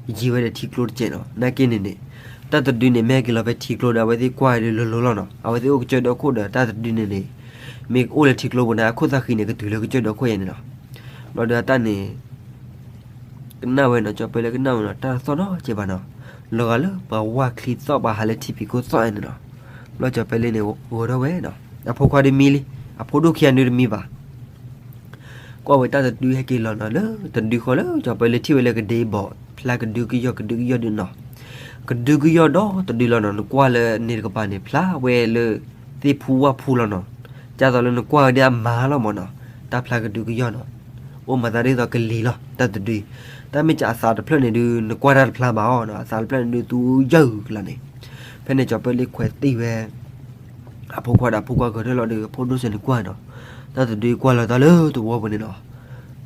ဒီခိၣ် ယံၤဝဲဒီးထံကျိတစဲးနီၤ. နာ်က့န့ၣ်န့ၣ် တၢ်တဒုန့ၣ် မ့ၢ်ဟဲက့ၤလီၤဖဲထံကျိဒီး အဝဲသ့ၣ်ကွၢ်ဒုးလိၤလိၤလီၤနီၤ. အဝဲသ့ၣ်အိၣ်ကစၢၢ်ဒီခိၣ်ဒီး တၢ်တဒုန့ၣ်န့ၣ် မ့ၢ်အိၣ်လၢထံကျိပူၤန့ၣ် အခိၣ်သၣ်ဃံန့ၣ် ကတုၤလၢကစၢၢ်ဒီခိၣ်ယဲန့ၣ်နီၤ. ဘျီဒီးအတၢ်န့ၣ် ကနၣ်ဝဲနီၤ, ကၠီၤပၢလ့ကနၣ်ဝဲနီၤ, တၢ်တသီၣ်နီတစဲးဘၣ်နီၤ, လီၤဂာ်လၢပှၤဝၢ်ချံသီၣ် ပှၤဟးလၢထံဖံးခိၣ်သီၣ်အံၤန့ၣ်နီၤ. ဘျီကၠီၤပၢလ့န့ၣ် ဂီၤထီၣ်ဝဲနီၤ, အဖိခွါဒုးမံလံ, အဖိဒိၣ်ခံဂၤဒုးတမံဘၣ်. ကွၢ်ဝဲတၢ်တဒုဟဲက့ၤလီၤနီၤ, လၢတဒုဃီလၢကၠီၤပၢလ့ထံၣ်ဝဲလၢကဒ့ဘီၣ် ဖျါကဒုကယီၢ်ကဒုကယီၢ်ဒုးနီၤ, ကဒုကယီၢ်ဒီးတဒုလီၤနီၤ, နကွၢ်လၢန့ၣ်တကပၤန့ၣ် ဖျါဝဲလၢသ့ၣ်ဖူဝၣ်ဖူလီၤနီၤ, ဒ်သိးလၢနကွၢ်ဝဲဒၣ်အမါလီၤမၢ်နီၤ, တၢ်ဖျါကဒုကယီၢ်နီၤ, အိၣ်မၤသးဒ်သိးကလံၤလီၤ တၢ်တဒု, တၢ်မ့ၢ်ကးအသးတဖျၢၣ်န့ၣ်ဒုး နကွၢ်တၢ်တဖျါဘၣ်အီၤနီၤ, အသးတဖျၢၣ်န့ၣ်ဒုးသူယၢၢ်ကလီၤန့ၣ်. ဖဲန့ၣ်ကၠီၤပၢလ့ခွဲးသံဝဲ အဖိခွါဒီးအဖိခွါဂီၤထၢၣ်လီၤဒီး အဖိဒိၣ်စဲးန့ၣ်ကွၢ်နီၤ, တၢ်တဒုကွၢ်လီၤတၢ်လၢသဝီပူၤန့ၣ်နီၤ,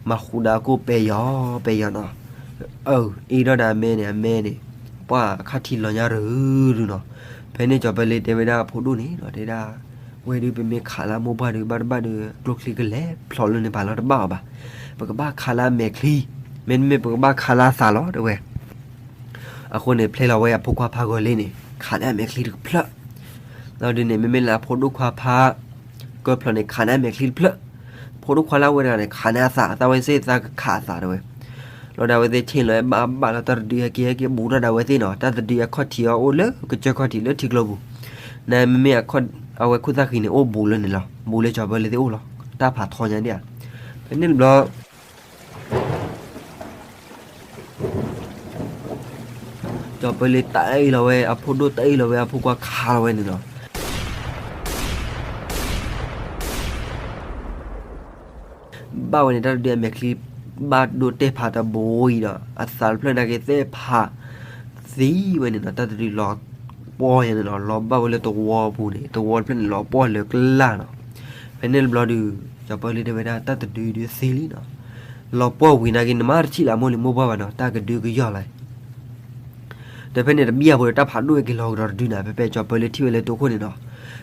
မၤဃူဒီးအကိၣ်ပဲယီၤပဲယီၤနီၤ, အအ့ၣ်ဒီးဒၣ်အမဲန့ၣ် အမဲန့ၣ် ပှၤခါထံလီၤညါရူၤဒုးနီၤ. ဖဲန့ၣ်ကၠီၤပၢလ့တဲဝဲဒၣ်အဖိဒိၣ်န့ၣ်နီၤ, တဲဒၣ် ဝဲဒုးပမ့ၢ်ခးလၢအမိၢ်ပှၢ်ဒုး ဘၣ်တဘၣ်ဒီး ကျိချံကလဲၤဖျိးလၢန့ၣ် ပာ်လီၤတဘၣ်အီၤဘၣ်, ပကဘၣ်ခးလၢအမဲာ်ချံ, မ့တမ့ၢ်ပကဘၣ်ခးလၢအသးလီၤ တဲဝဲ. အဃိန့ၣ် ဖျဲလီၤဝဲအဖိခွါဖးဂီၤလံန့ၣ် ခးန့ၢ်အမဲာ်ချံတကဖျၢၣ်, ဒီးဒုးန့ၣ် မ့မ့ၢ်လၢအဖိဒိၣ်ခွါဖးကၢဖျိးန့ၣ် ခးန့ၢ်အမဲာ်ချံတဖျၢၣ်, ဖိဒိၣ်ခွါလၢအဝဲတဂၤန့ၣ် ခးန့ၢ်အသး, သးဝဲသ့ၣ်သးကခးအသးတဲဝဲ. လီၤဒၣ်ဝဲသ့ၣ်ဆ့ၣ်လီၤဘၣ်ဘၣ်လီၤ, တၢ်တဒုဟဲက့ၤဟဲက့ၤဘူးထီၣ်ဒၣ်ဝဲသ့ၣ်နီၤ, တၢ်တဒုအခီၣ်ထံးအီၤအိၣ်လၢကစၢၢ်ခီၣ်ထံးလၢထံကျိပူၤ, နမ့မ့ၢ်အဝဲခိၣ်သၣ်ဃံန့ၣ် အိၣ်ဘူးလၢန့ၣ်လီၤ, ဘူးလၢကၠီၤပၢလ့သ့ၣ်အိၣ်လီၤ, တၢ်ဖးထီညါဒၣ်ဧါ. ဖဲန့ၣ်တဘျီ ကၠီၤပၢလ့တၢ်အ့ၣ်လီၤဝဲအဖိဒိၣ်, တၢ်အ့ၣ်လီၤဝဲအဖိခွါ, ခးလီၤဝဲန့ၣ်လီၤ. ဘၣ်ဝဲန့ၣ် တၢ်တဒုအမဲာ်ချံ ဘၣ်ဒိးတဲဖးတဘိအံၤဒီး အသးတဖျၢၣ်နာ်က့ၤသ့ၣ်ဖးသံဝဲန့ၣ်ဒီး တၢ်တဒုလီၤပှီၢ်ညါန့ၣ်လီၤ, လီၤဘၣ်ဝဲလၢသဝီပူၤန့ၣ်, သဝီတဖျၢၣ်န့ၣ် လီၤပှီၢ်လၢကလၢ်လီၤ. ဖဲန့ၣ်တဘျီဒုး ကၠီၤပၢလ့တဲဝဲဒၣ် တၢ်တဒုဒုးသံလံလီၤ. လီၤပှီၢ်ဝံၤနာ်က့ၤ နမ့ၢ်တထံၣ်လၢအမိၢ်လံၤမိၢ်ပှၢ်ဘၣ်နီၤ, တၢ်ကဒုကယီၢ်လီၤ. ဒီးဖဲန့ၣ်တဘျီအပူၤဒီး တၢ်ဖးဒိၣ်ဟဲက့ၤလီၤကဒီးတဒုန့ၣ်, ဖဲဖဲကၠီၤပၢလ့ထံၣ်ဝဲလၢတိခိၣ်န့ၣ်ဒီး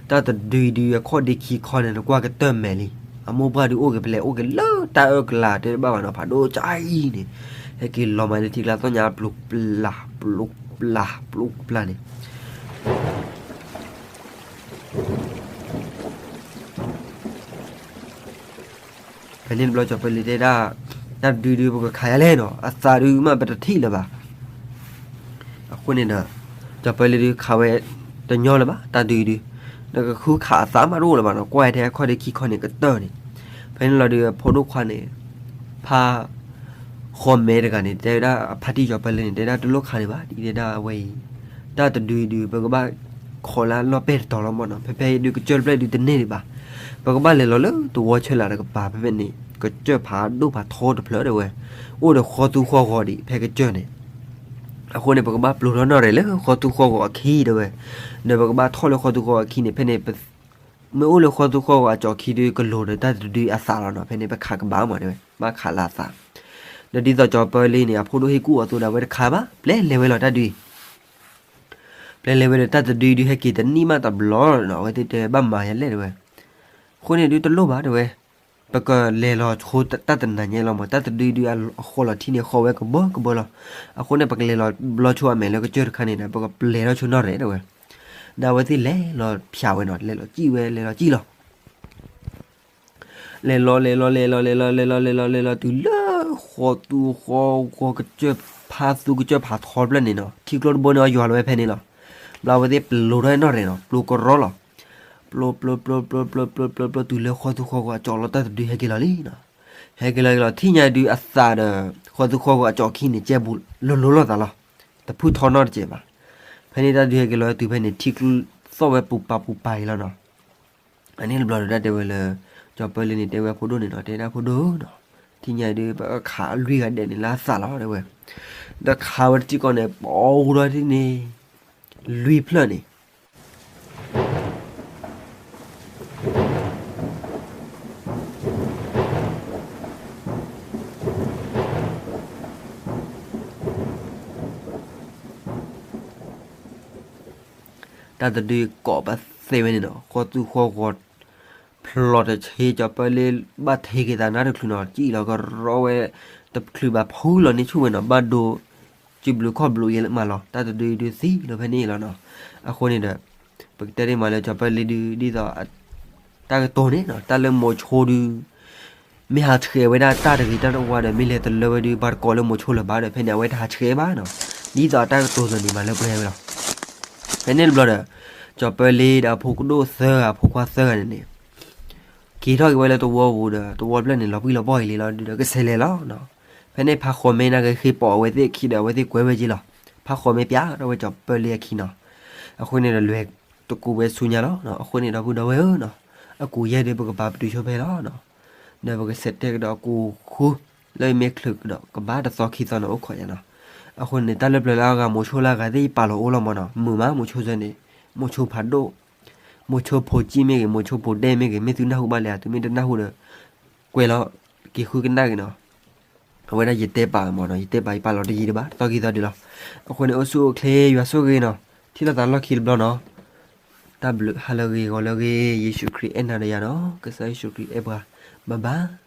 တၢ်တဒုဒုးအခီၣ်ဒ့ခံခီန့ၣ် နကွၢ်ကတၢၢ်မဲာ်လံ. အမိၢ်ပှၢ်ဒုးအိၣ်က့ၤဖဲလဲၣ်, အိၣ်က့ၤလၢတၢ်အၢၣ်ကလၤတဲတဘၣ်ဘၣ်နီၤ, ဖးဒိၣ်ကအံၤန့ၣ် ဟဲက့ၤလီၤမၤလၢထံကျါသီၣ်ညါ ပျိပျၢ် ပျိပျၢ် ပျိပျၢ်န့ၣ်. ဖဲန့ၣ်တဘျီ ကၠီၤပၢလ့တဲဒၣ်, တၢ်တဒုဒုး ပကခးယါလဲၣ်နီၤ, အသးဒုးမးပတထံၣ်လၢၤဘၣ်. အဃိန့ၣ်ဒီး ကၠီၤပၢလ့ဒုးခးဝဲတညီလၢၤဘၣ်, တၢ်တဒုဒုး နကဃုခးအသးမးတအိၣ်လၢၤဘၣ်နီၤ, ကွၢ်ထဲအခီၣ်ဒ့ခံခီန့ၣ် ကတၢၢ်န့ၣ်. ဖဲန့ၣ်လီၤဒုး အဖိဒိၣ်ခွါန့ၣ် ဖး ဃီမဲတဂၤန့ၣ် တဲဝဲဒၣ်အဖါတံၢ်ကၠီၤပၢလ့န့ၣ် တဲဒၣ်တလိၣ်ခးန့ၣ်ဘၣ်, ဒ်တဲဒၣ်အဝဲအံၤ တၢ်တဒုဒုး ပကဘၣ်ခိးလၢအလီၢ်ပဲၢ်တတီၤလီၤမးနီၤ, ဖဲဖဲအံၤဒုး ကစၢၢ်တဖျၢၣ်ဒုးတန့ၢ်ဒံးဘၣ်, ပကဘၣ်လဲၤလီၤလၢသဝီဆၢလာ်တကပၤ ဖဲဖဲန့ၣ် ကစၢၢ်ဖးဒိၣ်ဖးထီတဖျၢၣ်တဲဝဲ, အိၣ်ဒီးဃီသူဃီဂီၤဒံး ဖဲကစၢၢ်န့ၣ်. အဃိန့ၣ် ပကဘၣ်ပျိးထီၣ်နီၣ်ရဲၣ်လၢဃီသူဃီဂီၤအခံတဲဝဲ, ဒီးပကဘၣ်ထီၣ်လၢဃီသူဃီဂီၤအခံန့ၣ်, ဖဲန့ၣ် မ့ၢ်အိၣ်လၢဃီသူဃီဂီၤအကၠီၣ်ခံဒုး ကလိၤဒီးတၢ်တဒုအသးလီၤနီၤ, ဖဲန့ၣ်ပခးကဘၣ်မးတဲဝဲ, ဘၣ်ခးလၢအသး. ဒီးဒ်သိးကၠီၤပၢလ့န့ၣ် အဖိဒိၣ်ဟ့ၣ်ကူၣ်အီၤအသိးဒီး အဝဲတခးဘၣ်, ပျဲလဲၤဝဲလီၤတၢ်ဒုးအံၤ ပျဲလဲၤဝဲဒီးတၢ်တဒုဒုး ဟဲက့ၤတနံၣ်မးတဘျီနီၤ, အဝဲသ့ၣ်တဲဘၣ်မၤယါလဲၣ်တဲဝဲ. အဃိန့ၣ်ဒုးတလိၣ်ဘၣ်တဲဝဲ, ပကလဲၤလီၤဆိတၢ်တနၤညါလီၤမး, တၢ်တဒုဒုးအဃီလီၤထံန့ၣ် ဃီဝဲကဘၢကဘၢလီၤ. အဃိန့ၣ် ပကလဲၤလီၤဘျီဆိအမဲာ်လၢကစၢၢ်တခါန့ၣ်ဒီး ပကပျဲထီၣ်ဆိနီၣ်ရဲၣ်တဲဝဲ. ဒီးအဝဲသ့ၣ်လဲၤလီၤဖၠးဝဲနီၤ, လဲၤလီၤစံၣ်ဝဲ လဲၤလီၤစံၣ်လီၤ လဲၤလီၤ လဲၤလီၤ လဲၤလီၤ လဲၤလီၤ လဲၤလီၤ လဲၤလီၤ လဲၤလီၤ လဲၤလီၤ တုၤလၢဃီသူဃီဂီၤ ကစၢၢ်ဖးသူကစၢၢ်ဖးထီတဖျၢၣ်န့ၣ်နီၤ, ထံကျိတဘိန့ၣ် အယွၤလီၤဝဲဖဲန့ၣ်လီၤ. ဘျီအဝဲသ့ၣ်ပျိးထီၣ်နီၣ်ရဲၣ်နီၤ, ပျိကရီလီၤ. ပျိ ပျိ ပျိ ပျိ ပျိ ပျိ ပျိ တုၤလၢဃီသူဃီဂီၤအကၠီၣ်လီၤတၢ်တဒုဟဲက့ၤလီၤလံနီၤ. ဟဲက့ၤလီၤက့ၤလီၤ ထံၣ်ညါဒုးအသးဒီး ဃီသူဃီဂီၤအကၠီၣ်ခံန့ၣ် ကဲဘူးလိၤလိၤလိာ်သးလီၤ. တဖုထီနီတစဲးဘၣ်. ဖဲန့ၣ်တၢ်ဒုးဟဲက့ၤလီၤတုၤဖဲန့ၣ် ထံကျိသီၣ်ဝဲပူၤပာ်ပူၤပာ်အံၤလီၤနီၤ. အန့ၣ်တဘျီဒီးတၢ်တဲဝဲလၢ ကၠီၤပၢလ့န့ၣ် တဲဝဲအဖိဒိၣ်န့ၣ်နီၤ, တဲဒၣ်ဖိဒိၣ်နီၤ, ထံၣ်ညါဒုး ပခးလွံၢ်ဂၤဒဲးန့ၣ်လၢအသးလီၤတဲဝဲ. ဒီးခးဝဲတစံၢ်ကီးန့ၣ် ပအီၣ်ဝဲဒီးန့ၣ် လွံၢ်ဖျၢၣ်န့ၣ် တၢ်တဒုကိးပသ့ဝဲန့ၣ်နီၤ, ဃီသူဃီဂီၤ ဖျိးတဆ့ ကၠီၤပၢလ့ဘၣ်ထံးက့ၤသးနါတချုးနီၤ, စံၣ်လီၤကရီဝဲ တချုးဘၣ်ဖုလီၤန့ၢ်ဆူၣ်ဝဲနီၤ, ဘၣ်ဒိ စုဘျုးခီၣ်ဘျုးယဲလၢမးလီၤ, တၢ်တဒုဒုသံလီၤဖဲန့ၣ်လီၤနီၤ. အဃိန့ၣ်ဒီး ပကတဲဒ်မးလၢကၠီၤပၢလ့ဒု ဒ်သိး တၢ်ကတိၤန့ၣ်နီၤ, တၢ်လၢမိၤဆိဒု မ့ၢ်ဟးဆှဲးဝဲဒၣ်တၢ်တဂ့ၤတၢ်တဝါဒီး မ့ၢ်လဲၤတလၢဝဲဒုး ပှၤတကိးလၢမိၤဆိလၢၤဘၣ်ဒီး ဖဲန့ၣ် အဝဲတဟးဆှဲးဘၣ်နီၤ. ဒ်သိးအတၢ်ကတိၤသိးန့ၣ် မၤလၢပှဲၤဝဲလီၤ. ဖဲန့ၣ်တဘျီဒီး ကၠီၤပၢလ့ဒီးအဖိကဒိၣ်သၢဂၤ အဖိခွါသၢဂၤန့ၣ်န့ၣ် က့ၤထီၣ်က့ၤဝဲလၢတဝီပူၤဒီး တဝီဖျၢၣ်န့ၣ် လီၤပှံၢ်လီၤပှီၢ်က့ၤလံလီၤ ဒုးဒီးကဆဲးလဲၤလီၤနီၤ. ဖဲန့ၣ်ဖါဃီမဲနၢ်ဂ့ၤဃ့ပိာ်အဝဲသ့ၣ်အခံဒီး အဝဲသ့ၣ်ကွဲဝဲက့ၤလီၤ. ဖါဃီမဲပျးထီၣ်ဝဲကၠီၤပၢလ့အခံနီၤ. အဃိန့ၣ်ဒီးလွဲၤတကူးဝဲဆူညါလီၤ. အဃိန့ၣ်ဒီပုၢ်ဒီဝဲၢ်ဧၢနီၤ, အကူးယဲၢ်ဒီးပကပာ်ပတုာ်ဆိဖဲလီၤနီၤ. ဒီးပကဆဲးတဲကဒီးအကူးဃု လၢယမ့ၢ်ချုးကဒီးကဘၣ်တသီခံသီန့ၣ်အိၣ်ခိးယၤနီၤ. အဃိန့ၣ် တၢ်လၢပျၢၤလၢအဂၤမိၤဆိလၢအဂၤသ့ၣ်ယပာ်လီၤအိၣ်လီၤမးနီၤ. မုာ်မးမိၤဆိစၢၤန့ၣ်, မိၤဆိဖးဒိၣ်, မိၤဆိဖိကံၣ်မ့ၢ်ဂ့ၤ, မိၤဆိဖိဒဲၣ်မ့ၢ်ဂ့ၤ, မ့ၢ်သုနၢ်ဟူဘၣ်လၢ သုမ့ၢ်တနၢ်ဟူဒီး ကွဲးလီၤက့ၤဃုကနၣ်က့ၤနီၤ. အဝဲဒၣ်ယတဲပာ်မးနီၤ, ယတဲပာ်ယပာ်လီၤတယံာ်တဘၣ် တသီခံသီဒံးလီၤ. အဃိန့ၣ် အိၣ်ဆူၣ်အိၣ်ချ့ ယွၤဆိၣ်ဂ့ၤနီၤ, ထံၣ်လိာ်သးလီၢ်ခံတဘျီနီၤ. တၢ်ဘျုးဟါလၢအဂ့ၤ ဂီၤလၢအဂ့ၤ, ယ့ၣ်ၡူးခရံာ်အဲၣ်နၤဒီးယၤနီၤ, ကစၢ်ယ့ၣ်ၡူးခရံာ်အဲၣ်ပှၤ, bye bye.